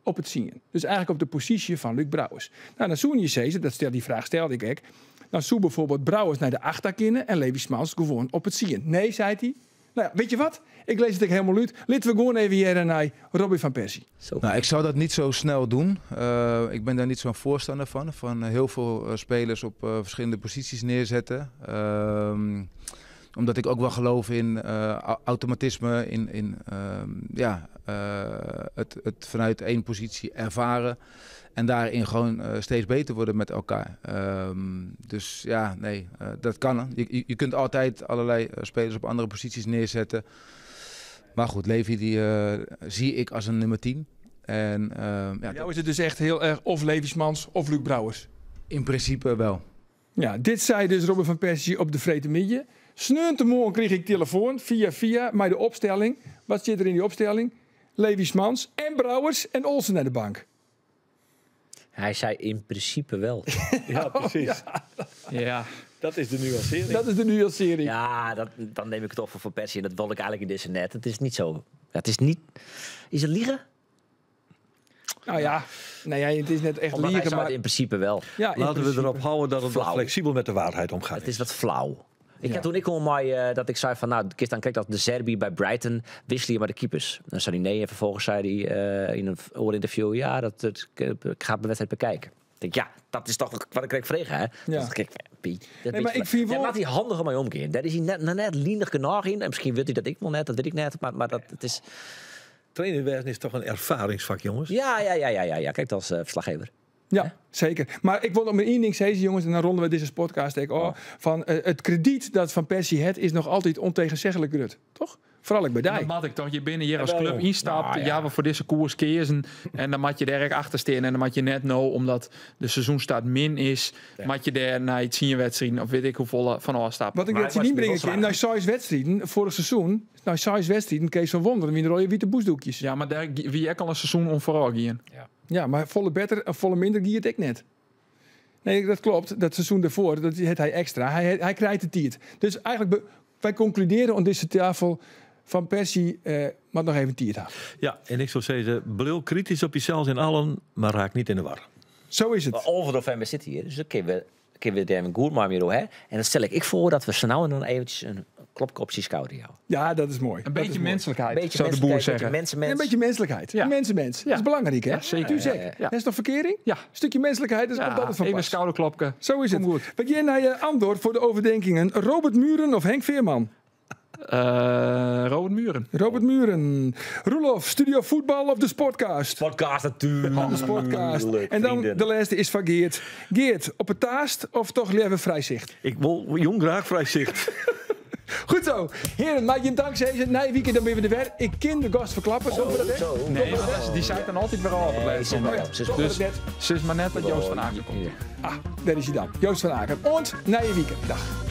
[SPEAKER 1] op it tsien. Dus eigentlik op de posysje fan Luuk Brouwers. Nou, dan soene je sizze, dat stel, dy fraach stelde ik ek, dan soe byfoarbyld Brouwers nei de achter kinne en Levi Smans gewoan op it tsien. Nee, sei hy. Nou ja, weet je wat? Ik lês it ek hielendal út. Litte we gewoan even hearre nei Robin van Persie.
[SPEAKER 6] Zo.
[SPEAKER 7] Nou, ik zou dat niet zo snel doen. Ik ben daar niet zo'n voorstander van. Van heel veel spelers op verschillende posities neerzetten. Omdat ik ook wel geloof in automatisme, in het vanuit één positie ervaren. En daarin gewoon steeds beter worden met elkaar. Dus ja, nee, dat kan. Je kunt altijd allerlei spelers op andere posities neerzetten. Maar goed, Levi die zie ik als een nummer 10. En ja,
[SPEAKER 1] Voor jou is het dus echt heel erg of Levi Smans of Luuk Brouwers?
[SPEAKER 7] In principe wel.
[SPEAKER 1] Ja, dit zei dus Robin van Persie op de Freetemidje. Sneontemoarn kreeg ik telefoon via via, maar de opstelling. Wat zit er in die opstelling? Levi Smans en Brouwers en Olsen naar de bank.
[SPEAKER 6] Hij zei in principe wel.
[SPEAKER 2] Ja, precies.
[SPEAKER 1] Ja.
[SPEAKER 5] Ja.
[SPEAKER 2] Dat is de nuancering.
[SPEAKER 1] Dat is de nuancering.
[SPEAKER 6] Ja, dan neem ik het op voor Van Persie. En dat wilde ik eigenlijk in deze net. Het is niet zo. Het is niet... Is het liegen?
[SPEAKER 1] Nou ja, nou ja, het is net echt
[SPEAKER 6] Omdat hij
[SPEAKER 1] liegen,
[SPEAKER 6] zei
[SPEAKER 1] maar
[SPEAKER 6] het in principe wel.
[SPEAKER 1] Ja, in
[SPEAKER 2] Laten we
[SPEAKER 1] principe.
[SPEAKER 2] erop houden dat het wat
[SPEAKER 6] Flauw.
[SPEAKER 2] flexibel met de waarheid omgaat.
[SPEAKER 6] Het is wat flauw. Ik
[SPEAKER 1] Ja.
[SPEAKER 6] had toen ik kon maar dat ik zei van, nou, dan kijk dat de Serbi bij Brighton wisselen je maar de keepers. Dan zei hij nee en vervolgens zei hij in een oorinterview, ja, ik ga de wedstrijd bekijken. Ik denk, ja, dat is toch wat ik kreeg vregen, hè?
[SPEAKER 1] Ja.
[SPEAKER 6] Dat ik, Piet, dat
[SPEAKER 1] Nee, maar
[SPEAKER 6] weet je
[SPEAKER 1] ik vind
[SPEAKER 6] wel.
[SPEAKER 1] wel
[SPEAKER 6] Daar laat hij handiger mee omgaan. Daar is hij net lienig genoeg in. En misschien wil hij dat ik wel net, dat weet ik net. Maar dat, het is...
[SPEAKER 2] Trainerwerken is toch een ervaringsvak, jongens?
[SPEAKER 6] Ja, ja, ja, ja, ja, ja. Kijk, dat als verslaggever.
[SPEAKER 1] Ja,
[SPEAKER 6] Hè?
[SPEAKER 1] zeker. Maar ik wil nog maar één ding zeggen, jongens, en dan ronden we deze podcast. Ik, oh, van het krediet dat Van Persie het is nog altijd ontegenzeggelijk grut, toch? Vooral ik bij
[SPEAKER 5] En
[SPEAKER 1] die.
[SPEAKER 5] dat mat ik toch. Je binnen hier als
[SPEAKER 2] Jawel,
[SPEAKER 5] club
[SPEAKER 2] jong.
[SPEAKER 5] instapt,
[SPEAKER 1] Nou, ja.
[SPEAKER 5] ja, we voor deze koers kiezen. En dan moet je daar achter staan. En dan moet je net nou, omdat de seizoenstart min is, moet je daar naar het zien wedstrijden of weet ik hoeveel van afstappen.
[SPEAKER 1] Wat ik
[SPEAKER 6] Maar
[SPEAKER 1] net
[SPEAKER 6] hij
[SPEAKER 1] niet
[SPEAKER 6] was
[SPEAKER 1] brengen
[SPEAKER 6] wel
[SPEAKER 1] kan, naar Sai's wedstrijden, vorig seizoen, naar Sai's wedstrijden, Kees van Wonderen, wie de rode witte boesdoekjes.
[SPEAKER 5] Ja, maar daar wie ik al een seizoen om vooral gaan.
[SPEAKER 6] Ja.
[SPEAKER 1] Ja, maar volle beter of volle minder giert ik net. Nee, dat klopt. Dat seizoen daarvoor, dat had hij extra. Hij krijgt het tiert. Dus eigenlijk, wij concluderen aan deze tafel van Persie, maar nog even tiert houden.
[SPEAKER 2] Ja, en ik zou zeggen, blijf kritisch op jezelf in allen, maar raak niet in de war.
[SPEAKER 1] Zo is het.
[SPEAKER 6] Maar over de November zit hier, dus dan kunnen we, kunnen we daar een goed maar meer door, hè? En dan stel ik voor dat we zo nou en dan eventjes een klopje op schouder houden.
[SPEAKER 1] Ja, dat is mooi.
[SPEAKER 5] Een
[SPEAKER 1] Dat
[SPEAKER 5] beetje
[SPEAKER 1] is mooi.
[SPEAKER 5] menselijkheid,
[SPEAKER 6] Een beetje
[SPEAKER 5] zou de boer
[SPEAKER 6] menselijkheid,
[SPEAKER 5] zeggen.
[SPEAKER 6] een beetje mens,
[SPEAKER 1] Een beetje menselijkheid.
[SPEAKER 5] Ja.
[SPEAKER 1] Mensen, mens. Dat is belangrijk, hè?
[SPEAKER 5] Ja, zeker.
[SPEAKER 1] Tu zeg.
[SPEAKER 6] Ja, ja,
[SPEAKER 5] ja.
[SPEAKER 1] Dat is toch verkering?
[SPEAKER 5] Ja.
[SPEAKER 1] Een stukje menselijkheid, dat
[SPEAKER 5] Ja,
[SPEAKER 1] komt altijd van
[SPEAKER 5] even
[SPEAKER 1] pas.
[SPEAKER 5] schouderklopje.
[SPEAKER 1] Zo is het.
[SPEAKER 5] Komt goed.
[SPEAKER 1] We gaan naar Andor voor de overdenkingen. Robert Muren of Henk Veerman?
[SPEAKER 5] Robert Muren.
[SPEAKER 1] Robert Muren. Roelof, Studio Voetbal of de Sportcast?
[SPEAKER 6] Podcast natuurlijk.
[SPEAKER 1] De Sportcast.
[SPEAKER 6] Leuk,
[SPEAKER 1] En dan
[SPEAKER 6] vrienden.
[SPEAKER 1] de laatste is van Geert. Geert, op het taast of toch liever vrijzicht?
[SPEAKER 2] Ik wil jong graag vrijzicht.
[SPEAKER 1] Goed zo. Heren, maak je een dank, ze. Na je weekend dan ben we er weer. Ik ken de gast verklappen. Zo dat, hè?
[SPEAKER 6] Zo.
[SPEAKER 5] Nee, want die zei dan altijd weer al op het
[SPEAKER 6] Nee,
[SPEAKER 5] laatste
[SPEAKER 6] ze is maar
[SPEAKER 5] moment.
[SPEAKER 6] op. Ze is
[SPEAKER 1] Toch
[SPEAKER 5] Dus
[SPEAKER 1] dat net.
[SPEAKER 5] ze is maar net dat Joost van Aken komt.
[SPEAKER 6] Ja.
[SPEAKER 1] Ah, daar is hij dan. Joost van Aken. En na je weekend. Dag.